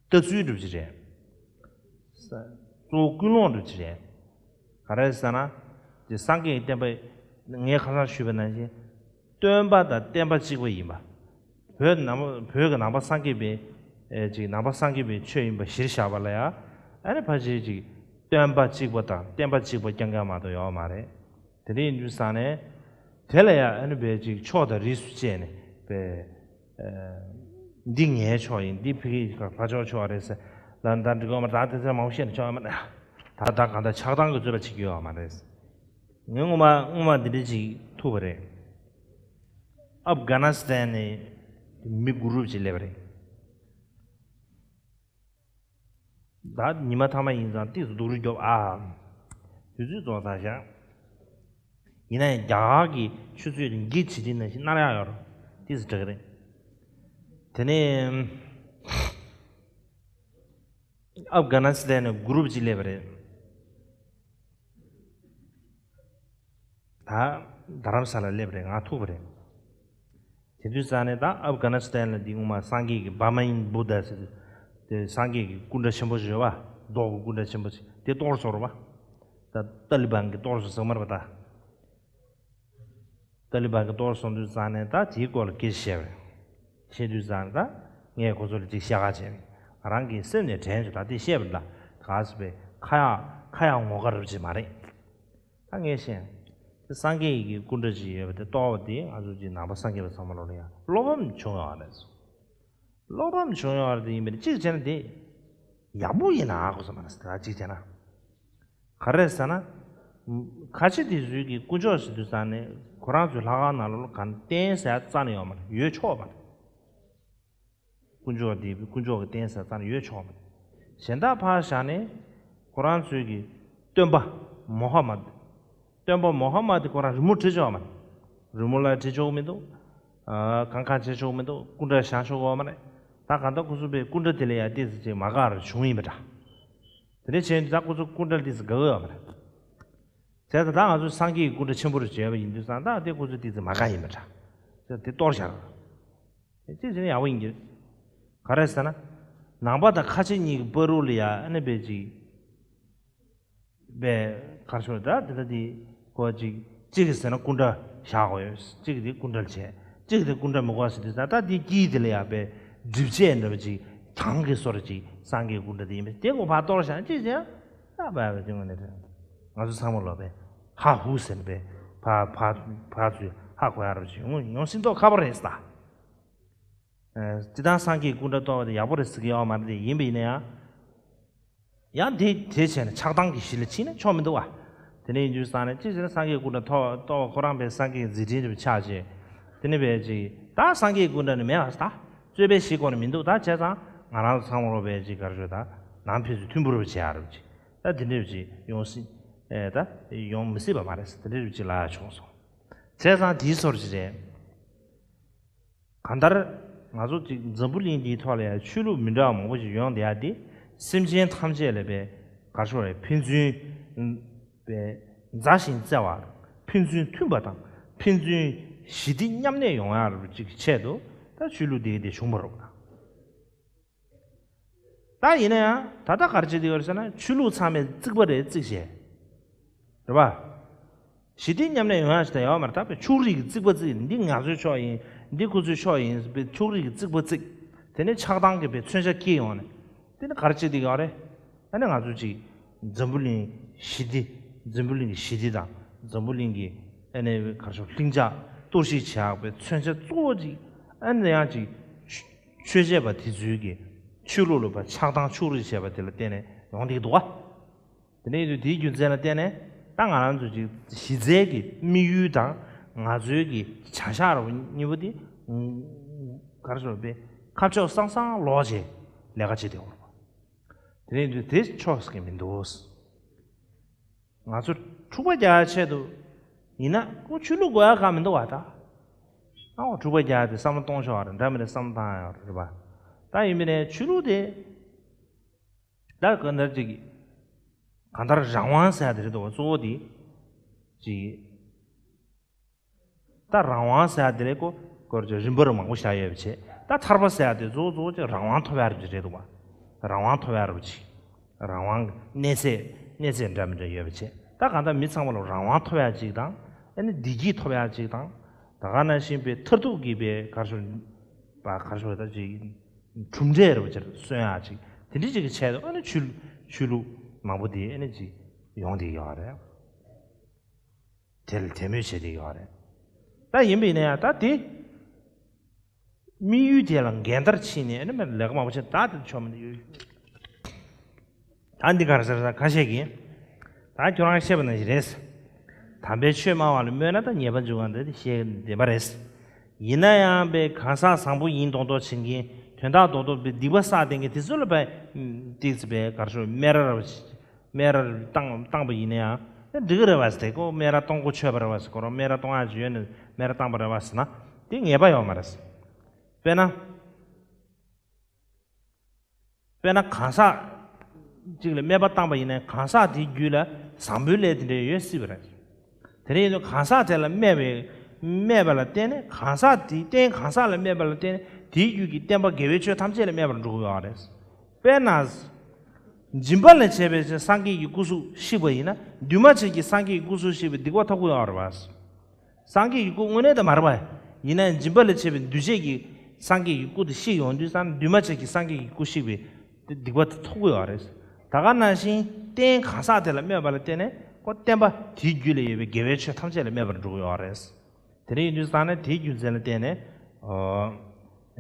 ལྟ་ཚུལ་འགྲུབ་ཀྱི་རེད། གཙོ་བོ་ཀུན་སློང་འགྲུབ་ཀྱི་རེད། ག་རེ་ཟེར་ན། དེ་སངས་རྒྱས་ཀྱི་བསྟན་པ། ངས་ཁ་སང་ཞུས་པ་ནང་བཞིན། སྟོན་པ་དང་བསྟན་པ་གཅིག་པ་ཡིན་པ། བོད་ནང་བོད་ཀྱི་ནང་པ་སངས་རྒྱས་པའི། ཨེ་ཅིག་ནང་པ་སངས་རྒྱས་པའི་ཆོས་ཡིན་པ་གཞིར་བཞག་པ་ལ་ཡང་། ཨ་ནི་ཕལ་ཆེར་ཅིག་སྟོན་པ་གཅིག་པ་དང་བསྟན་པ་གཅིག་པ་རྐྱང་རྐྱང་མ་གཏོགས་ཡོད་མ་རེད། དེ་འདྲ་ཡིན་དུས་ཙང་ནས། དེ་ལ་ཡང་ཨ་ནི་བས་ཅིག་ཕྱོགས་དང་རིས་སུ་བཅད་ནས་བས། འདི་ངའི་ཕྱོགས་ཡིན། འདི་ཕ་གིའི་ཕ་ཕྱོགས་ཕྱོགས་རེད་ཟེར། ལ་ད་འགྲིག་གི་མ་རེད། ད་དེ་ཚོ་མང་པོ་བཤད་ནས་ཆོག་ཡོད་མ་རེད། ད་ད་གང་ལྟར་ཆགས་སྡང་གི་རྩོད་པ་བྱེད་ཀྱི་ཡོད་མ་རེད། ངས་སྔོན་མ་སྔོན་མ་འདི་འདྲ་ཅིག་ཐུག་པ་རེད། ཨབ་གྷ་ན་སི་ཐན་ནས་མི་དགུ་རུབ་ཅིག་སླེབས་པ་རེད། ད་ཉི་མ་ཐ་མ་ཡིན་ཙང་ཏིས་སྡུག་རུ་རྒྱོབ་ཨ། དུས་ཚོད་རྫོགས་ཚར་ཤག་ཡིན་ན་ཡང་རྒྱ་གར་གྱི་ཆུ་ཚོད་འགྱིག་བྱེད་དེ་ནང་བཞིན་ནར་ཡག་ཡོད་རེད། ཏིས་འགྲིག་གི་རེད། དེ་ནས་ཨབ་གྷ་ན་སི་ཐན་ནས་གུ་རུབ་ཅིག་སླེབས་པ་རེད། ད་རྡ་རམ་ས་ལ་སླེབས་རེད། ང་ཐུག་པ་རེད། དེ་དུས་ཙང་ནས་ད་ཨབ་གྷ་ན་སི་ཐན་ལ་འདི་སྔོན་མ་སངས་རྒྱས་ཀྱི་བྷ་མ་ཡིན་བུ་དྷ་ཟེར་དེ་སངས་རྒྱས་ཀྱི་སྐུ་འདྲ་ཆེན་པོ་ཞིག་ཡོད་པ། རྡོ་གི་སྐུ་འདྲ་ཆེན་པོ་ཞིག་དེ་གཏོར་སོང་རེད་པ། ད་ཏཱ་ལི་བན་གྱིས་གཏོར་སོང་ཟེར་མ་རེད་པ་ད། ཏཱ་ལི་བན་གྱིས་གཏོར་སོང་དུས་ཙང་ནས་ད་དེའི་སྐོར་ལ་སྐད་ཆ་བཤད་པ་རེད། བཤད་དུས་ཙང་ནས་ད་ངས་ཁོ་ཚོ་ལ་ཅིག་བཤད་ག་བྱས་པ་ཡིན། ང་རང་གི་སེམས་ནས་དྲན་བྱུང་། ད་དེ་བཤད་པ་ལ་ག་ཟེར་བའི་ཁ་ཡག་ཁ་ཡག་ངོ་དགའ་རབ་ཅིག་མ་རེད། ད་ངས་བཤད། དེ་སངས་རྒྱས་ཀྱི་སྐུ་འདྲ་ཅིག་ཡོད་པ་དེ་གཏོར་བ་དེ་ང་ཚོ་ཅིག་ནང་པ་སངས་རྒྱས་པ་ཚང་མ་ལོ་ལ་ཡང་བློ་ཕམ་བྱུང་ཡོད་རེད། བློ་ཕམ་བྱུང་ཡོད་རེད་དེ་ཡིན་པས་གཅིག་བྱས་ན་དེ་ཡག་པོ་ཡིན་ན་ཨ་ཁོ་ཚོ་མ་རེད་ཟེར། ད་གཅིག་བྱས་ན། ག་རེ་ཟེར་ན། ཁ་ཆེ་དེ་ཚོའི་གི་དཀོན་མཆོག་ཟེར་དུས་ཙང་ནས་ཁོ་རང་ཚོའི་ལྷ་ཁང་ནང་ལོགས་ལ་གང་རྟེན་ཟེར་ཡ་རྩ་ནས་ཡོད་མ་རེད། ཡོད་ཆོག་མ་རེད། དཀོན་མཆོག་དེ་དཀོན་མཆོག་གི་རྟེན་ཟེར་རྩ་ནས་ཡོད་ཆོག་མ་རེད། གཞན་དག་ཕར་བཞག་ནས་ཁོ་རང་ཚོའི་གི་སྟོན་པ་མོ་ཧ་མད། སྟོན་པ་མོ་ཧ་མད་དེ་ཁོ་རང་རི་མོ་བྲིས་ཆོག་མ་རེད། རི་མོ་ལ་བྲིས་ཆོག་མི་འདུག་ཨ། གང་གང་བྱེད་ཆོག་མི་འདུག་སྐུ་འདྲ་བཞེངས་ཆོག་གི་ཡོད་མ་རེད། ད་གང་ལྟར་ཁོ་ཚོ་པའི་སྐུ་འདྲ་དེ་ལ་ཡང་ཏོག་ཙམ་ཅིག་མ་དགའ་བ་བྱུང་ཡིན་པ་འདྲ། དེ་འདྲ་བྱས་ཡོང་དུས་ད་ཁོ་ཚོ་སྐུ་འདྲ་ལ་ཏོག་ཙམ་དགའ་གི་ཡོད་མ་རེད། བྱས་ཙང་ད་ང་ཚོས་སངས་རྒྱས་ཀྱི་སྐུ་འདྲ་ཆེན་པོ་རུ་བྱས་པ་ཡིན་དུས་ཙང་ད་དེ་ཁོ་ཚོས་ཏོག་ཙམ་མ་དགའ་ཡིན་པ་འདྲ། བྱས་ཙང་དེ་གཏོར་བཞག་ཅིག་བྱས་ན་ཡག་པོ་ཡིན་གྱི་རེད། ག་རེ་ཟེར་ན། ནང་པ་དང་ཁ་ཆེ་གཉིས་ཀྱི་བར་དུ་ལ་ཡ་ཨ་ནི་དཔེ་ཅིག་པའི་གར་ཤོར་ད་དེ་ལྟ་དེ་ཁོ་ཅིག་གཅིག་གིས་ཟེར་ན་སྐུ་འདྲ་བཞག་དགོས་ཡོད། གཅིག་གིས་དེ་སྐུ་འདྲ་བྱས། གཅིག་གིས་དེ་སྐུ་འདྲ་མི་དགོས་ཟེར་དུས་ད་ལྟ་དེ་དཀྱིལ་དེ་ལ་ཡ་པའི་སྒྲིབ་བྱེད་འདྲ་བ་ཅིག་གྱང་གི་བཟོ་འདྲ་ཅིག་སངས་རྒྱས་སྐུ་འདྲ་དེ་ཡིན་པས་དེ་ཁོ་ཕར་གཏོར་བཞག་ཅིག་བྱས་ད་བས་པའི་དེ་ངོས་ནས་དྲན། ང་ཚོ་ཚང་མ་ལོ་པའི་ཧ་ཧུ་ཟེར་ནས་པའི་ཕ་ཕ་ཕ་ཚོས་ཧ་གོ་ཡ་ར་བ་ཅིག་ཡོང་ཡོང་སྲིད་མདོག་ཁ་པོ་རེད་ས། སྤྱིར་བཏང་སངས་རྒྱས་སྐུ་འདྲ་གཏོར་བ་དེ་ཡག་པོ་རེད་ཟེར་གྱི་ཡོད་མ་རེད། དེ་ཡིན་པ་ཡིན་ན་ཡང་། ཡང་དེ་དེ་བྱས་ནས་ཆགས་སྡང་གི་གཞི་ལ་ཕྱིན་ན་ཆོག་མི་འདུག་བ། དེ་ནས་ཡིན་དུས་ཙང་ནས་ཅི་ཟེར་ན་སངས་རྒྱས་སྐུ་འདྲ་གཏོར་གཏོར་བ་ཁོ་རང་པའི་སངས་རྒྱས་མཛད་འཕྲིན་དེ་ཆགས་བྱས། དེ་ནས་བས་ཅིག་ད་སངས་རྒྱས་སྐུ་འདྲ་ནི་མེད་བ་ད། རྩོད་པའི་གཞི་ཁོ་ནི་མི་འདུག་ད་བྱས་ཙང་ང་རང་ཚོ་ཚང་མ་ལོ་བས་ཅིག་གར་ཞོད་ད་ནང་ཕན་ཚུན་མཐུན་པོ་རུ་བྱེད་ཡ་རུ་ཅིག་ད་དེ་འདྲ་རུ་ཅིག་ཡོང་སྲིད་ཨེ་ད་ཡོང་མི་སྲིད་པ་མ་རེད་ཟེར་དེ་འདྲ་རུ་ཅིག་ལབ་ཡ་བྱུང་སོང་། བྱས་ཙང་དེའི་སོར་ཅིག་རེད། གང་ལྟར་ང་ཚོ་ཅིག་འཛམ་བུ་གླིང་འདིའི་ཐོག་ལ་ཡང་ཆོས་ལུགས་མི་འདྲ་བ་མང་པོ་ཞིག་ཡོང་བསྡད་ཡ་དེ། སེམས་ཅན་ཐམས་ཅད་ལ་པའི་གར་ཤོར་བའི་ཕན་ཚུན་པའི་མཛའ་ཞིང་བརྩེ་བ། ཕན་ཚུན་མཐུན་པ་དང་ཕན་ཚུན་ཞི་བདེ་མཉམ་གནས་ཡོང་ཡ་ཅིག་གི་ཆེད་དུ་ད་ཆོས་ལུགས་འདི་གི་དེ་བྱུང་བ་རེད་པ། ད་ཡིན་ན་ཡང་ད་ལྟ་ག་རེ་བྱེད་ཀྱི་ཡོད་རེད་ཟེར་ན། ཆོས་ལུགས་ཚང་མས་རྩིག་པ་རེ་རྩིག་བྱས། རེད་པ། ཞི་བདེ་མཉམ་གནས་ཡོང་ཡ་ཞིག་ད་ཡོད་མ་རེད། ད་བས་ཕྱོགས་རིས་ཀྱི་རྩིག་པ་རྩིག། འདི་ང་ཚོའི་ཕྱོགས་ཡིན། འདི་ཁོ་ཚོའི་ཕྱོགས་ཡིན་ཟེར་བས་ཕྱོགས་རིས་ཀྱི་རྩིག་པ་རྩིག། དེ་ནས་ཆགས་སྡང་གི་བས་མཚོན་ཆ་འཁྱེར་ཡོང་ནས། དེ་ནི་ག་རེ་བྱེད་ཀྱི་ཡོད་རེད། ཨ་ནི་ང་ཚོ་ཅིག་འཛམ་བུ་གླིང་ཞི་བདེ། འཛམ་བུ་གླིང་གི་ཞི་བདེ་དང་འཛམ་བུ་གླིང་གི་ཨ་ནི་ག་རེ་ཞུ། ལྷིང་འཇགས་གཏོར་བཤིག་བྱེད་ཡག་པའི་མཚོན་ཆ་གཙོ་བོ་ཅིག་ཨ་ནི་ཡང་ཅིག་ཆོས་བྱེད་པ་དེ་ཚོའི་གི་ཆོས་ལུགས་ལ་བ་ཆགས་སྡང་ཕྱོགས་རིས་བྱས་པ་དེ་ལ་བརྟེན་ནས་ཡོང་བསྡད་ཀྱི་འདུག་ག། དེ་ནས་ཡིན་དུས་དེའི་རྒྱུ་མཚན་ལ་བརྟེན་ནས་ད་ང་རང་ཚོ་ཅིག་གཞི་རྩའི་གི་དམིགས་ཡུལ་དང་ང་ཚོའི་གི་བྱ་གཞག་ར་བ་གཉིས་པོ་དེ་ག་རེ་ཞུ་བས་ཁ་ཕྱོགས་སང་སང་ལོག་བྱས་ལས་ཀ་བྱེད་བསྡད་ཡོད་རེད་པ། དེ་ནས་ཡིན་དུས་དེ་ཆོག་ས་གི་མི་འདུག། ང་ཚོ་འཁྲུག་པ་རྒྱག་ཡ་ཆེད་དུ་ཡིན་ན་ཁོ་ཆོས་ལུགས་དགོས་ཡ་གང་མི་འདུག་བ་ད། ཨ་འོ་འཁྲུག་པ་རྒྱག་ཡ་དེ་བསམ་བློ་གཏོང་ཆོག་པ་རེད། འདྲ་མི་འདྲ་བསམ་བློ་བཏང་ཡ་རེད་པ། ད་ཡིན་མིན་ནས་ཆོས་ལུགས་དེ་ད་གང་ལྟར་ཅིག་གང་ལྟར་རང་དབང་ཟེར་ཡ་དེ་རེད་འདུག་བ། གཙོ་བོ་དེ་ཅིག་ད་རང་དབང་ཟེར་ཡ་དེ་ལས་ཀོ་སྐོར་ཅིག་རིམ་པར་མང་པོ་བཞག་ཡོད་པ་བྱས། ད་ཐར་པ་ཟེར་ཡ་དེ་གཙོ་བོ་གཙོ་བོ་ཅིག་རང་དབང་ཐོབ་ཡ་རེད་འདུག་བ། རང་དབང་ཐོབ་ཡ་རེད་པ་ཅིག་རང་དབང་གི་གནས་ཚད་གནས་ཚད་འདྲ་མི་འདྲ་ཡོད་པ་བྱས། ད་གང་ལྟར་མི་ཚང་མ་ལ་རང་དབང་ཐོབ་ཡ་ཅིག་དང་། ཨ་ནི་བདེ་སྐྱིད་ཐོབ་ཡ་ཅིག་དང་། ད་ག་ནང་བཞིན་པའི་མཐར་ཐུག་གི་པའི་ག་རེ་ཞུ་བ་ག་རེ་ཞུ་བ་ད་ཅིག་གྲུབ་འབྲས་རེད་པ་ཅིག་སོན་ཡ་ཅིག་དེ་འདྲ་ཅིག་གི་ཆེད་དུ་ཨ་ནི་ཆོས་ཆོས་ལུགས་མང་པོ་དེ་ཨ་ནི་ཅིག་ཡོང་བསྡད་ཡོད་རེད། དེ་ལ་དད་མོས་བྱེད་བསྡད་ཡོད་རེད། ད་ཡིན་པ་ཡིན་ན་ཡང་ད་དེ་དམིགས་ཡུལ་དེ་ལ་འགལ་ཟླར་ཕྱིན་ནས་ཨ་ནི་མར་ལས་ཀ་མང་པོ་བྱས། ད་དེ་ཆོག་མི་འདུག་ད་འདི་ག་རེ་ཟེར་ན་ཁ་ཤས་ཀྱིས་ད་ཁྱོད་རང་བཤད་པ་ནང་བཞིན་རེད། དམ་པའི་ཆོས་སྨྲ་བ་ལ་སྨོད་ན་ད་ཉེས་པ་འཇུག་པ་འདི་བཤད་བདེན་པ་རེད། ཡིན་ན་ཡང་པའི་གང་ཟག་བཟང་པོ་ཡིན་མདོག་མདོག་བྱེད་མཁན། དོན་དག་རྡོག་རྡོག་པའི་སྡིག་པ་བསགས་བསྡད་མཁན་དེ་ཚོ་ལ་པའི་ཏིག་ཙི་པའི་ག་རེ་ཞུ་སྨད་ར་ར་སྨད་ར་བཏང་བཏང་པ་ཡིན་ན་ཡང་འགྲིག་གི་རེད་བ་ཟེར། ཁོ་སྨད་ར་གཏོང་གོ་ཆོད་པ་རེད་བ་ཟེར། ཁོ་རང་སྨད་ར་གཏོང་ཡག་ཅིག་ཡོད་ནས་སྨད་ར་བཏང་པ་རེད་བ་ཟེར་ན་དེ་ཉེས་པ་ཡོད་མ་རེད། དཔེར་ན། དཔེར་ན་གང་ཟག་ཅིག་ལ་སྨད་པ་བཏང་པ་ཡིན་ན་གང་ཟག་དེའི་རྒྱུད་ལ་བཟང་པོའི་ལས་དེ་འདྲ་ཡོད་སྲིད་པ་རེད། དེ་འདྲ་ཡིན་དུས་གང་ཟག་དེ་ལ་སྨད་པའི་སྨད་པ་ལ་བརྟེན་ནས་གང་ཟག་དེའི་རྟེན་གང་ཟག་ལ་སྨད་པ་ལ་བརྟེན་ནས་དེའི་རྒྱུད་ཀྱི་བསྟན་པ་དགེ་བའི་ཆོས་ཐམས་ཅད་ལ་སྨད་པར་འགྲོ་གི་ཡོད་རེད། དཔེར་ན། སྦྱིན་པ་ལས་བྱས་པའི་སངས་རྒྱས་ཀྱི་སྐུ་གཟུགས་བཤིག་པ་ཡིན་ན་འདུས་མ་བྱས་ཀྱི་སངས་རྒྱས་ཀྱི་སྐུ་གཟུགས་བཤིག་པའི་སྡིག་པ་ཐོབ་ཀྱི་ཡོད་རེད་བ། སངས་རྒྱས་ཀྱི་སྐུ་དངོས་གནས་དེ་མ་རེད་པ། ཡིན་ནའང་སྦྱིན་པ་ལས་བྱས་པའི་འདུས་བྱས་ཀྱི་སངས་རྒྱས་ཀྱི་སྐུ་དེ་བཤིག་ཡོང་དུས་ཙང་འདུས་མ་བྱས་ཀྱི་སངས་རྒྱས་ཀྱི་སྐུ་བཤིག་པའི་སྡིག་པ་དེ་ཐོབ་ཀྱི་ཡོད་རེད། ད་ག་ནང་བཞིན་རྟེན་གང་ཟག་དེ་ལ་སྨད་པ་ལ་བརྟེན་ནས་ཁོ་བསྟན་པ་དེའི་རྒྱུད་ལ་ཡོད་པའི་དགེ་བའི་ཆོས་ཐམས་ཅད་ལ་སྨད་པར་འགྲོ་གི་ཡོད་རེད། དེ་འདྲ་ཡིན་དུས་ཙང་ནས་དེའི་རྒྱུ་མཚན་ལ་བརྟེན་ནས་ཨོ།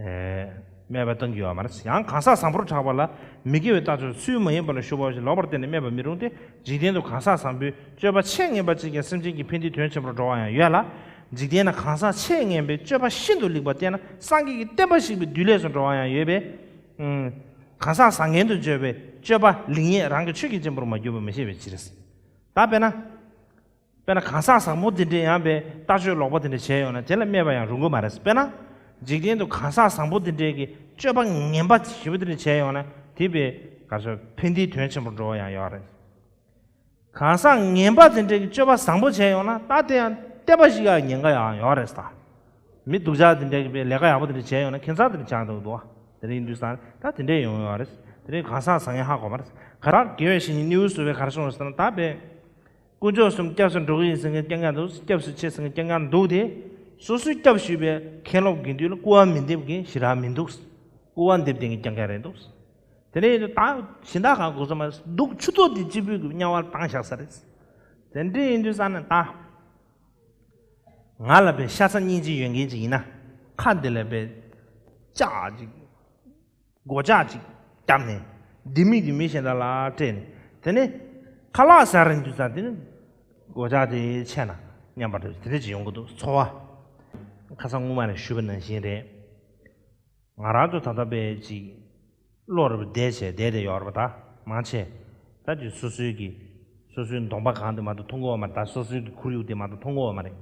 ཨེ། སྨད་པ་གཏང་རྒྱུ་ཡོད་མ་རེད། ཡང་གང་ཟག་བཟང་པོར་གྲགས་པ་ལ་མི་དགེ་བའི་རྟགས་ཆོས་ཚུལ་མ་ཡིན་པ་ལ་ཞུགས་པ་ཞིག་ལོག་པར་བསྟན་ནས་སྨད་པར་མི་རུང་སྟེ། འཇིག་རྟེན་དུ་གང་ཟག་བཟང་པོའི་སྤྱོད་པ་ཆེས་ངན་པ་ཅིག་ཀྱང་སེམས་ཅན་གྱི་ཕན་བདེའི་དོན་ཆེན་པོར་འགྲོ་བ་ཡང་ཡོད་ལ། འཇིག་རྟེན་ན་གང་ཟག་ཆེས་ངན་པའི་སྤྱོད་པ་ཤིན་ཏུ་ལེགས་པ་བསྟེན་ན་སངས་རྒྱས་ཀྱི་བསྟན་པ་བཤིག་པའི་བདུད་ལས་སུ་འགྲོ་བ་ཡང་ཡོད་པས། གང་ཟག་བཟང་ངན་དུ་བརྗོད་པའི་སྤྱོད་པ་ལེགས་ཉེས་རང་གི་ཆོས་ཀྱི་གཅེན་པོར་མ་གྱུར་པ་མི་ཤེས་པའི་ཕྱིར། ད་དཔེར་ན། དཔེར་ན་གང་ཟག་བཟང་པོ་དེ་འདྲས་ཡང་པའི་ལྟ་སྤྱོད་ལོག་པ་དེ་འདྲས་བྱས་ཡོང་ན་དེ་ལ་སྨད་པ་ཡང་རུང་གི་མ་རེད། དཔེར་ན། འཇིག་རྟེན་དུ་གང་ཟག་བཟང་པོ་དེ་འདྲས་ཀྱི་སྤྱོད་པ་ངན་པ་ཞེ་པོ་དེ་འདྲས་བྱས་ཡོང་ན་དེ་པའི་ག་ཚོད་ཕན་བདེའི་དོན་ཆེན་པོར་འགྲོ་བ་ཡང་ཡོད་རེད། གང་ཟག་ངན་པ་དེ་འདྲས་ཀྱི་སྤྱོད་པ་བཟང་པོ་བྱས་ཡོང་ན་ད་དེ་ཡང་བསྟན་པ་བཤིག་ཡག་ཉེན་ཁ་ཡང་ཡོད་རེད་ད། མི་སྡུག་ཅག་དེ་འདྲས་ཀྱི་པའི་ལས་ཀ་ཡག་པོ་དེ་འདྲས་བྱས་ཡོང་ན་ཁྱད་མཚར་དེ་འདྲས་ཆགས་འདུག་འདུག་དེ་འདྲས་ཡིན་དུས་ཙང་ད་དེ་འདྲས་ཡོང་ཡོད་རེད། དེ་འདྲས་གང་ཟག་བཟང་ངན་ཧ་གོ་མ་རེད། ག་རེ་དགེ་བའི་བཤེས་གཉེན་སྣེའུ་ཟུར་པས་ག་རེ་གསུངས་རེད་ཟེར་ན་ད་པའི། དཀོན་མཆོག་གསུམ་སྐྱབས་སུ་འགྲོ་གི་ཡིན་ཟེར་མཁན་རྐྱང་རྐྱང་འདུག་སྐྱབས་སུ་མཆི་ཟེར་མཁན་རྐྱང་རྐྱང་འདུག་སྟེ། སོ་སོའི་སྐྱབས་ཞུས་པའི་མཁན་སློབ་དགེ་འདུན་ལ་སྐུར་བ་མི་འདེབས་མཁན་ཞེ་དྲག་མི་འདུག་སྐུར་བ་འདེབས་བསྡད་མཁན་རྐྱང་རྐྱང་རེད་འདུག་དེ་ནས་ཡིན་དུས་ད་གཞན་དག་གང་དགོས་ས་མ་རེད། སྡུག་ཆུ་ཚོད་འདི་གཅིག་པུས་ཀྱི་དམྱལ་བར་བཏང་བཞག་ས་རེད། དེ་འདྲ་ཡིན་དུས་ཙང་ནས་ད་ང་ལ་པའི་ཤ་ཚ་སྙིང་རྗེ་ཡོད་མཁན་ཅིག་ཡིན་ན་ཁ་འདི་ལ་པའི་ལྕགས་ཅིག་སྒོ་ལྕགས་ཅིག་བརྒྱབ་ནས་ལྡེ་མིག་གིས་མི་གཞན་དག་ལ་སྤྲད་ནས་དེ་ནས་ཁ་ལག་ཟ་རན་དུས་ཙང་དེ་ནི་སྒོ་ལྕགས་དེ་ཆད་ན་སྙམ་པ་དེ་འདྲ་ཅིག་ཡོང་གི་འདུག་ཚོར་བ། ཁ་སང་སྔོན་མ་ནས་ཞུས་པ་ནང་བཞིན་རེད། ང་རང་ཚོ་ད་ལྟ་པའི་ཅིག་བློ་རབ་བདེ་བྱས་བསྡད་དེ་ཡོད་རེད་པ། ད་མང་ཆེ་ད་ཅིག་སོ་སོའི་གི་སོ་སོའི་གདོང་པ་གང་དེ་མ་གཏོགས་མཐོང་གི་ཡོད་མ་རེད། ད་སོ་སོའི་གི་ཁོར་ཡུག་དེ་མ་གཏོགས་མཐོང་གི་ཡོད་མ་རེད།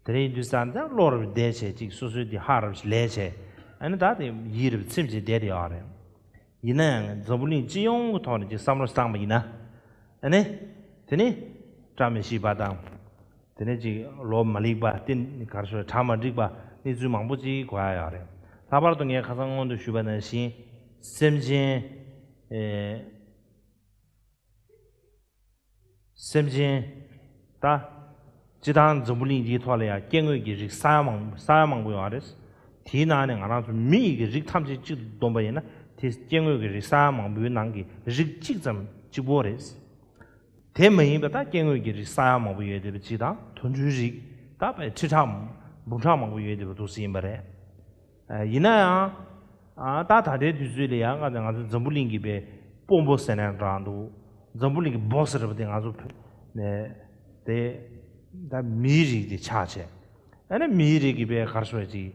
དེ་རིང་དུས་སང་ད་བློ་རབ་བདེ་བྱས་ཅིག་སོ་སོའི་དེ་ཧ་རབ་ལས་བྱས། ཨ་ནི་ད་དེ་ཡིད་རབ་ཚིམ་བྱས་བསྡད་དེ་ཡོད་རེད། ཡིན་ན་ཡང་འཛམ་བུ་གླིང་སྤྱི་ཡོངས་ཀྱི་ཐོག་ནས་ཅིག་བསམ་བློ་བཏང་པ་ཡིན་ན། ཨ་ནི། དེ་ནི། བཀྲ་མི་ཤིས་པ་དང་། དེ་ནས་ཅིག་ལོ་མ་ལེགས་པ་དེ་གར་སོ་གྲ་མ་འགྲིག་པ་གནས་ཚུལ་མང་པོ་ཅིག་གོ་ཡ་ཡོད་རེད། ལྷག་པར་དུ་ངས་ཁ་སང་སྔོན་དུ་ཞུས་པ་ནང་བཞིན། སེམས་ཅན། ཨེ། སེམས་ཅན། ད། སྤྱི་བཏང་འཛམ་བུ་གླིང་འདིའི་ཐོག་ལ་ཡང་སྐྱེ་དངོས་ཀྱི་རིགས་ས་ཡ་མང་ས་ཡ་མང་པོ་ཡོད་རེད། དེའི་ནང་ནས་ང་རང་ཚོ་མི་ཡི་གི་རིགས་ཐམས་ཅད་གཅིག་ཏུ་བསྡོམས་པ་ཡིན་ན་དེ་སྐྱེ་དངོས་ཀྱི་རིགས་ས་ཡ་མང་པོའི་ནང་གི་རིགས་གཅིག་ཙམ་གཅིག་པོ་རེད། དེ་མ་ཡིན་པ་ད་སྐྱེ་དངོས་ཀྱི་རིགས་ས་ཡ་མང་པོ་ཡོད་བསྡད་པ་གཅིག་དང་དུད་འགྲོའི་རིགས་ད་བས་ཁྲི་ཕྲག་འབུམ་ཕྲག་མང་པོ་ཡོད་བསྡད་པ་འདུག་སེ་ཡིན་པ་རེད། ཨ། ཡིན་ན་ཡང་། ཨ། ད་ད་ལྟའི་དུས་ཚོད་ལ་ཡང་ང་ང་ཚོ་འཛམ་བུ་གླིང་གི་པའི་དཔོན་པོ་ཟེར་ནའང་འདྲ་འདུག་འཛམ་བུ་གླིང་གི་བོ་སི་ཟེར་བ་དེ་ང་ཚོ་ནས་དེ་ད་མིའི་རིགས་དེ་ཆགས་བྱས། ཨ་ནི་མིའི་རིགས་ཀྱི་པའི་གར་སོ་ཅིག་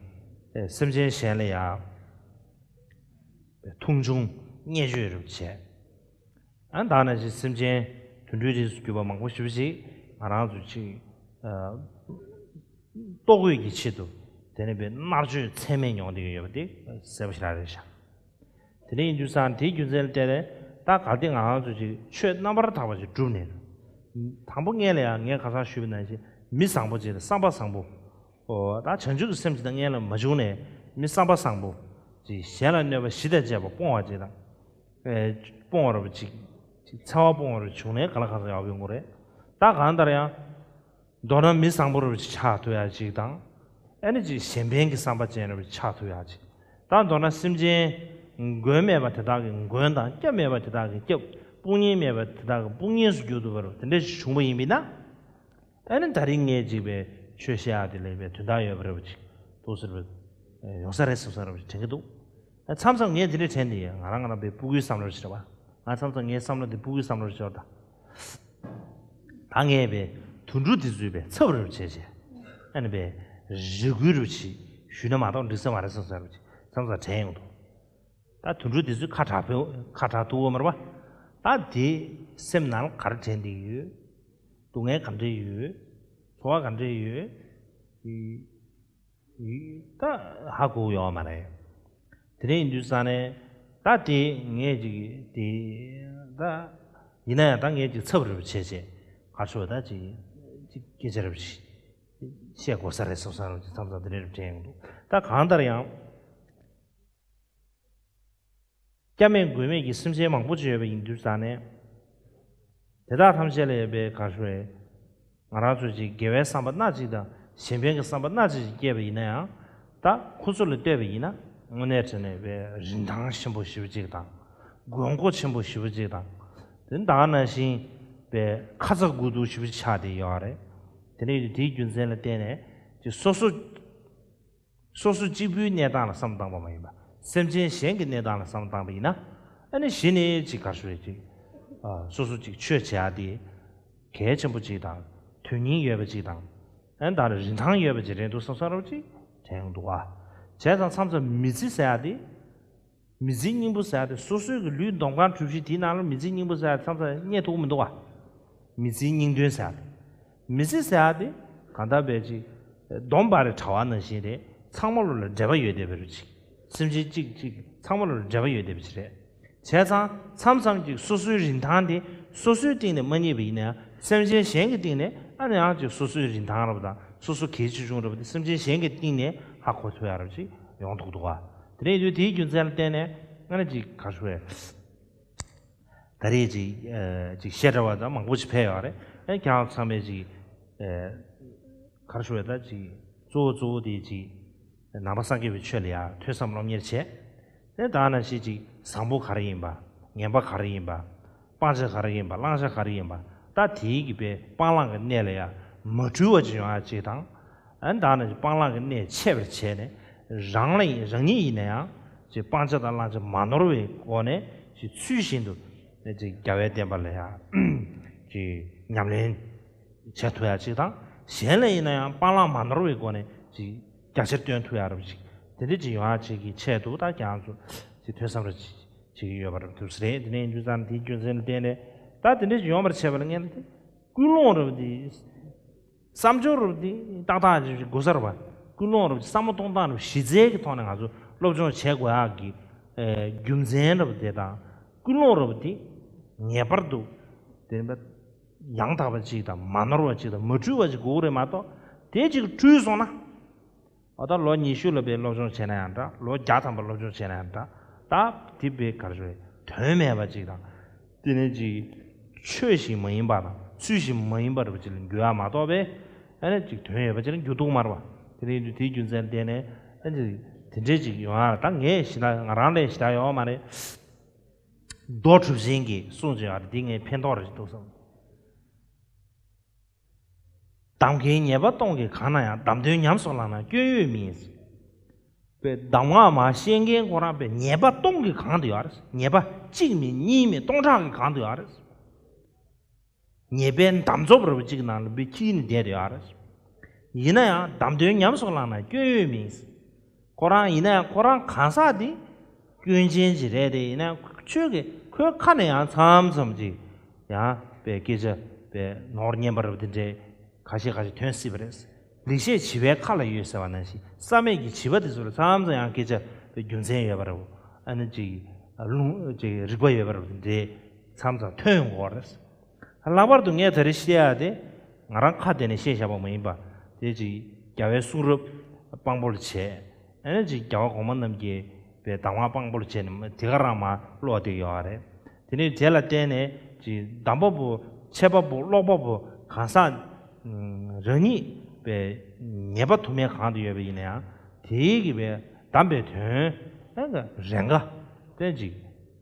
སེམས་ཅན་གཞན་ལ་ཡང་མཐོང་ཆུང་བརྙས་བཅོས་རབ་བྱས། ཨ། ད་ནང་བཞིན་སེམས་ཅན་དུད་འགྲོའི་རིགས་སུ་གྱུར་པ་མང་པོ་ཞེ་པོ་ཅིག་ང་རང་ཚོ་ཅིག་ཨ། ལྟོ་གོས་ཀྱི་ཆེད་དུ་དེ་ནས་པའི་མནར་གཅོད་ཚད་མེད་མྱོང་བསྡད་ཀྱི་ཡོད་པ་དེ་གསལ་པོ་ཞེ་དྲག་རེད་ཤག་དེ་འདྲ་ཡིན་དུས་ཙང་དེའི་རྒྱུ་མཚན་ལ་བརྟེན་ནས་ད་གལ་ཏེ་ང་རང་ཚོ་ཅིག་ཆོས་རྣམ་པར་དག་པ་ཅིག་བསྒྲུབས་ནས། དང་པོ་སྔོན་ལ་ཡང་ངས་ཁ་སང་ཞུས་པ་ནང་བཞིན་མི་བཟང་པོ་ཅིག་དང་བསམ་པ་བཟང་པོ། ཨོ། ད་བྱང་ཆུབ་ཀྱི་སེམས་ཅིག་དང་སྔོན་ལ་མ་བྱུང་ནས་མི་བསམ་པ་བཟང་པོ་ཅིག་གཞན་ལ་གནོད་པ་ཞི་དང་བཅས་པ་སྤོང་བ་ཅིག་དང་། ཨེ། སྤོང་བ་རབ་ཅིག་ཅིག་འཚེ་བ་སྤོང་བ་རབ་བྱུང་ནས་ག་ལ་གང་འཚམ་ཡག་པོ་ཡོང་གི་རེད། ད་གང་ལྟར་ཡང་། མདོར་ན་མི་བཟང་པོ་རབ་ཅིག་ཆགས་ཐུབ་ཡག་ཅིག་དང་། ཨ་ནི་ཅིག་གཞན་ཕན་གྱི་བསམ་པ་ཅན་རབ་ཅིག་ཆགས་ཐུབ་ཡག་ཅིག་ད་མདོར་ན་སེམས་ཅན་མགོན་མེད་པ་དེ་དག་གི་མགོན་དང་སྐྱབས་མེད་པ་དེ་དག་གི་སྐྱབས། དཔུང་གཉེན་མེད་པ་དེ་དག་གི་དཔུང་གཉེན་སུ་གྱུར་ཐུབ་པ་རེད། དེ་འདྲ་ཞིག་བྱུང་བ་ཡིན་པས་ན། ཨ་ནི་ད་རིང་ངས་ཅིག་པའི་ཆོས་བཤད་ཡག་དེ་ལ་པའི་དོན་དག་ཡོད་པ་རེད་པ་ཅིག་འདུག་ཟེར་བ་ཡོང་ས་རེད་བསམ་ས་རེད་པ་ཅིག་དྲན་གྱི་འདུག་ཨ། མཚམས་མཚམས་ངས་དེ་འདྲ་དྲན་དེ་ཡིན། ང་རང་ང་རང་པའི་སྤུ་གུའི་བསམ་བློ་ཞིག་རེད་པ། ང་མཚམས་མཚམས་ངའི་བསམ་བློ་དེ་སྤུ་གུའི་བསམ་བློ་ཞིག་ཤོར་ད། ད་ངས་པའི་དུད་འགྲོ་དེ་ཚོའི་པའི་ཚབ་རེ་བྱས་བྱས། ཨ་ནི་པའི་རེ་སྐུལ་རེ་བྱས་ཞུས་ན་མ་གཏོགས་འགྲིག་ས་མ་རེད་བསམ་ས་རེད་པ་ཅིག་མཚམས་མཚམས་དྲན་ཡོང་འདུག་ད་དུད་འགྲོ་འདི་ཚོས་ཁ་གྲག་ཕེ་ཁ་གྲག་ཐུབ་ཀྱི་མ་རེད་པ། ད་དེ་སེམས་ནང་ལ་ག་རེ་དྲན་བསྡད་ཀྱི་ཡོད། སྡུག་བསྔལ་ག་འདྲ་ཡོད། ཚོར་བ་ག་འདྲ་ཡོད། ཡི་ཡི་ད་ཧ་གོ་ཡོད་མ་རེད། དེ་འདྲ་ཡིན་དུས་ཙང་ནས་ད་དེ་ངས་ཅིག་དེ་ད་ཡིན་ན་ཡང་ད་ངས་ཅིག་ཚབ་རེ་བྱས་བྱས་ག་ཚོད་ད་ཅིག་ཅིག་སྐད་ཆ་རེ་བྱས་བཤད་དགོས་ས་རེད་བསམ་བསམ་རེ་བྱས་མཚམས་མཚམས་དེ་འདྲ་རེ་དྲན་ཡོང་འདུག་ད་གང་ལྟར་ཡང་། སྐྱབས་མེད་མགོན་མེད་ཀྱི་སེམས་ཅན་མང་པོ་ཅིག་ཡོད་པ་ཡིན་དུས་ཙང་ནས། དེ་དག་ཐམས་ཅད་ལ་ཡོད་པའི་ག་ཞུ་རེད། ང་རང་ཚོ་ཅིག་དགེ་བའི་བསམ་པ་སྣ་གཅིག་དང་གཞན་ཕན་གྱི་བསམ་པ་སྣ་གཅིག་ཅིག་སྐྱེས་པ་ཡིན་ན་ཡང་། ད་ཁོ་ཚོ་ལ་ལྟོས་པ་ཡིན་ན་དངོས་གནས་དྲང་གནས་པའི་རིན་ཐང་ཆེན་པོ་ཞེ་པོ་ཅིག་དང་། དགོས་མཁོ་ཆེན་པོ་ཞེ་པོ་ཅིག་དང་། དེ་ད་ག་ནང་བཞིན་པའི་ཁ་ཚ་དགོས་གཏུགས་ཞེ་པོ་ཅིག་ཆགས་བསྡད་ཡོད་རེད། དེ་ནས་དེའི་རྒྱུ་མཚན་ལ་བརྟེན་ནས་ཅིག་སོ་སོ། སོ་སོ་གཅིག་པུའི་གནས་སྟངས་ལ་བསམ་བློ་བཏང་པ་མ་ཡིན་པ། སེམས་ཅན་གཞན་གྱི་གནས་སྟངས་ལ་བསམ་བློ་བཏང་པ་ཡིན་ན། ཨ་ནི་གཞི་ནས་ཅིག་ག་རེ་ཞུ་རེད་ཅིག་ཨ། སོ་སོ་ཅིག་ཆོས་བྱེད་ཡག་དེ་གལ་ཆེན་པོ་ཅིག་དང་། དོན་སྙིང་ཡོད་པ་ཅིག་དང་། ཨ་ནི་ད་རིན་ཐང་ཡོད་པ་ཅིག་རེད་འདུག་བསམ་བསམ་རོགས་ཅིག་དྲན་ཡོང་འདུག་ཨ། བྱས་ཙང་མཚམས་མཚམས་མི་ཚེ་ཟེར་ཡག་དེ། མི་ཚེའི་སྙིང་པོ་ཟེར་ཡག་དེ་སོ་སོའི་གི་ལུས་འདོམ་གང་གྲུབ་གཞི་དེའི་ནང་ལ་མི་ཚེའི་སྙིང་པོ་ཟེར་ཡག་མཚམས་མཚམས་རྙེད་ཐུབ་ཀྱི་མི་འདུག་ཨ། མི་ཚེའི་སྙིང་དོན་ཟེར་ཡག་དེ། མི་ཚེ་ཟེར་ཡག་དེ་གང་ལྟར་བས་ཅིག་སྡོམ་པ་རེ་གྲྭ་བ་ནང་བཞིན་རེད། ཚང་མ་ལོ་ལ་འབྲེལ་བ་ཡོད་བསྡད་པ་རེད་ཅིག་སེམས་ཅན་གཅིག་གཅིག་ཚང་མ་ལོ་ལ་འབྲེལ་བ་ཡོད་བསྡད་པ་ཅིག་རེད། བྱས་ཙང་མཚམས་མཚམས་ཅིག་སོ་སོའི་རིན་ཐང་དེ་སོ་སོའི་སྟེང་ནས་མ་རྙེད་པ་ཡིན་ན་ཡང་སེམས་ཅན་གཞན་གྱི་སྟེང་ནས་ཨ་ནི་ཡང་ཅིག་སོ་སོའི་རིན་ཐང་རབ་དང་སོ་སོ་གལ་ཆེ་ཆུང་རབ་དེ་སེམས་ཅན་གཞན་གྱི་སྟེང་ནས་ཧ་གོ་ཐུབ་ཡག་རབ་ཅིག་ཡོང་ཐུབ་འདུག་ག་དེ་འདྲ་ཡིན་དུས་དེའི་རྒྱུ་མཚན་ལ་བརྟེན་ནས་ཨ་ནི་ཅིག་ག་རེ་ཞུ་དགོས་རེད། ད་རེས་ཅིག་ཨ་ཅིག་བཤད་གྲྭ་བ་དང་མང་པོ་ཅིག་ཕེབས་ཡོད་རེད། ཨ་ཁྱེད་རང་ཚང་མས་ཅིག་ཨ་ག་རེ་ཞུ་དགོས་རེད། ད་ཅིག་གཙོ་བོ་གཙོ་བོ་དེ་ཅིག་ནང་པ་སངས་རྒྱས་པའི་ཆོས་ལ་ཡ་ཐོས་བསམ་སློབ་གཉེར་བྱས། དེ་ད་ནང་བཞིན་ཅིག་བཟང་པོ་ག་རེ་ཡིན་པ། ངན་པ་ག་རེ་ཡིན་པ། སྤང་བྱ་ག་རེ་ཡིན་པ། བླང་བྱ་ག་རེ་ཡིན་པ། ད་དེའི་གི་པའི་སྤང་བླང་གི་གནས་ལ་ཡ་མ་འཁྲུལ་བ་ཅིག་ཡོང་ཡ་ཅིག་དང་། ཨ་ནི་ད་ནང་བཞིན་སྤང་བླང་གི་གནས་འཆད་པར་བྱས་ནས། རང་ལ་ཡིན་རང་ཉིད་ཡིན་ན་ཡང་ཅིག་སྤང་བྱ་དང་བླང་བྱ་མ་ནོར་བའི་སྒོ་ནས་ཅིག་ཚུལ་བཞིན་དུ་ཅིག་རྒྱལ་བའི་བསྟན་པ་ལ་ཡ་ཅིག་ཉམས་ལེན་བྱེད་ཐུབ་ཡ་ཅིག་དང་། གཞན་ལ་ཡིན་ན་ཡང་སྤང་བླང་མ་ནོར་བའི་སྒོ་ནས་ཅིག་རྒྱ་ཆེར་སྟོན་ཐུབ་ཡ་རབ་ཅིག་དེ་འདྲ་ཅིག་ཡོང་ཡ་ཅིག་གི་ཆེད་དུ་ད་ཁྱེད་རང་ཚོ་ཅིག་ཐོས་བསམ་རེ་བྱེད་ཀྱི་ཡོད་པ་རབ་ཐུབ་ས་རེད། དེ་ནས་ཡིན་དུས་ཙང་དེའི་རྒྱུ་མཚན་ལ་བརྟེན་ནས་ད་དེ་འདྲ་ཅིག་ཡོང་བར་བྱེད་པ་ལ་ངས་ཀུན་སློང་རབ་དེ། བསམ་སྦྱོར་རུ་དེ་ཏག་ཏག་ཅིག་དགོས་ས་རེད་བ། ཀུན་སློང་རུ་བསམ་བློ་གཏོང་སྟངས་རུ་གཞི་རྩའི་གི་ཐོག་ནས་ང་ཚོ་སློབ་སྦྱོང་བྱེད་དགོས་ཡག་གི་ཨེ་རྒྱུ་མཚན་རུ་དེ་དང་། ཀུན་སློང་རུ་དེ་ངེས་པར་དུ་དེ་ཡང་དག་པ་ཅིག་དང་། མ་ནོར་བ་ཅིག་དང་། མ་འཁྲུལ་བ་ཅིག་དགོས་རེད་མ་གཏོགས། དེ་ཅིག་འཁྲུལ་སོང་ན། ཨོ་ད་ལོ་ཉི་ཤུ་ལ་དཔེ་སློབ་སྦྱོང་བྱས་ན་ཡང་འདྲ། ལོ་བརྒྱ་ཐམ་པ་སློབ་སྦྱོང་བྱས་ན་ཡང་འདྲ། ད་དེ་དཔེ་ག་རེ་ཞུ་རེད། དོན་མེད་པ་ཅིག་དང་། དེ་ནས་ཅིག་ཆོས་ཤིག་མ་ཡིན་པ་དང་། ཚུལ་ཞིག་མ་ཡིན་པ་རུ་ཅིག་ལ་འགྱུར་ཡ་མ་གཏོགས་པས། ཨ་ནི་ཅིག་དོན་ཡོད་པ་ཅིག་ལ་འགྱུར་ཐུབ་མ་རེད་བ། དེ་ནས་དེའི་རྒྱུ་མཚན་བརྟེན་ནས་ཨ་ནི་དེ་འདྲས་ཅིག་ཡོང་ཡ། ད་ངས་ཞེ་དྲག་ང་རང་ལས་ཞེ་དྲག་ཡོད་མ་རེད། རྡོ་གྲུབ་ཆེན་གྱིས་གསུངས་བྱས་པ་རེད། འདི་ངས་ཕན་ཐོགས་རེད་འདུག་བསམ། གདམས་ངག་ཉེས་པ་སྟོང་གིས་གང་ན་ཡང་། གདམས་དོན་ཉམས་སུ་བླངས་ན་སྐྱོན་ཡོད་མིན། པའི་གདམས་ངག་མར་བཤད་མཁན་ཁོ་རང་པའི་ཉེས་པ་སྟོང་གིས་གང་དུ་ཡོད་རེད། ཉེས་པ་གཅིག་མིན་གཉིས་མིན་སྟོང་ཕྲག་གིས་གང་དུ་ཡོད་རེད། ཉེས་པའི་འདམ་རྫོབ་རབ་གཅིག་ནང་ལ་བའི་འཁྱིལ་ནས་བསྡད་དེ་ཡོད་རེད། ཡིན་ན་ཡང་གདམས་དོན་ཉམས་སུ་བླངས་ན་སྐྱོན་ཡོད་མིན། ཁོ་རང་ཡིན་ན་ཡང་ཁོ་རང་གང་ཟག་དེ་སྐྱོན་ཅན་ཅིག་རེད་དེ། ཡིན་ན་ཡང་ཁྱོད་ཀྱིས་ཁོའི་ཁ་ནས་ཡང་མཚམས་མཚམས་ཅིག་ཡང་པའི་སྐད་ཆ་པའི་ནོར་སྙན་པ་རབ་དེ་འདྲའི་ཁ་ཤས་ཁ་ཤས་ཐོན་སྲིད་པ་རེད། ལེགས་བཤད་བྱིས་པའི་ཁ་ལ་ཡོད་ཟེར་བ་ནང་བཞིན། བསམ་མེད་ཀྱི་བྱིས་པ་དེ་ཚོ་ལ་མཚམས་མཚམས་ཡང་སྐད་ཆ་པའི་རྒྱུ་མཚན་ཡོད་པ་རེད། ཨ་ནི་ཅིག་ལུང་ཅིག་རིག་པ་ཡོད་པ་རེད་དེ་འདྲའི་མཚམས་མཚམས་ཐོན་ཡོང་གི་ཡོད་རེད། ལྷག་པར་དུ་ངས་ད་རེས་བཤད་ཡ་དེ་ང་རང་ཁ་གཏད་ནས་བཤད་བཞག་པ་མ་ཡིན་པ། དེ་ཅིག་རྒྱལ་བའི་གསུང་རབ་དཔང་པོ་ལ་བྱས། ཨ་ནི་ཅིག་རྒྱལ་བ་གོང་མ་རྣམས་ཀྱི་པའི་གདམས་ངག་དཔང་པོ་ལ་བྱས་ནས་དེ་ག་རང་མར་ཀློག་བསྡད་ཡོད་རེད། དེ་ནས་དེ་ལ་བརྟེན་ནས་ཅིག་གདམས་པ་པོ། འཆད་པ་པོ། ཀློག་པ་པོ་གང་ཟག་རང་ཉིད་པའི་ཉེས་པ་དུ་མས་གང་དུ་ཡོད་པ་ཡིན་ན་ཡང་། དེའི་གི་པའི་གདམས་པའི་དོན་ཨ་ནི་རེ་འགའ་དེ་ཅིག་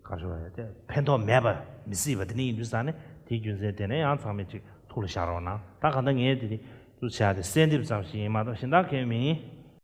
ག་རེ་ཞུ་བ་རེད། དེ་ཕན་ཐོགས་མེད་པ་མི་སྲིད་པ་དེ་ནི་ཡིན་དུས་ཙང་ནས། དེའི་རྒྱུ་མཚན་དེ་ནས་ཡང་ཚང་མས་ཅིག་ཐུགས་ལ་བཞག་རོགས་གནང་། ད་གང་ལྟར་ངས་དེ་ནི་ཚུར་བྱས་ཏེ་གསལ་འདེབས་ཙམ་ཞིག་ཡིན་མ་གཏོགས་གཞན་དག་གང་ཡང་མིན།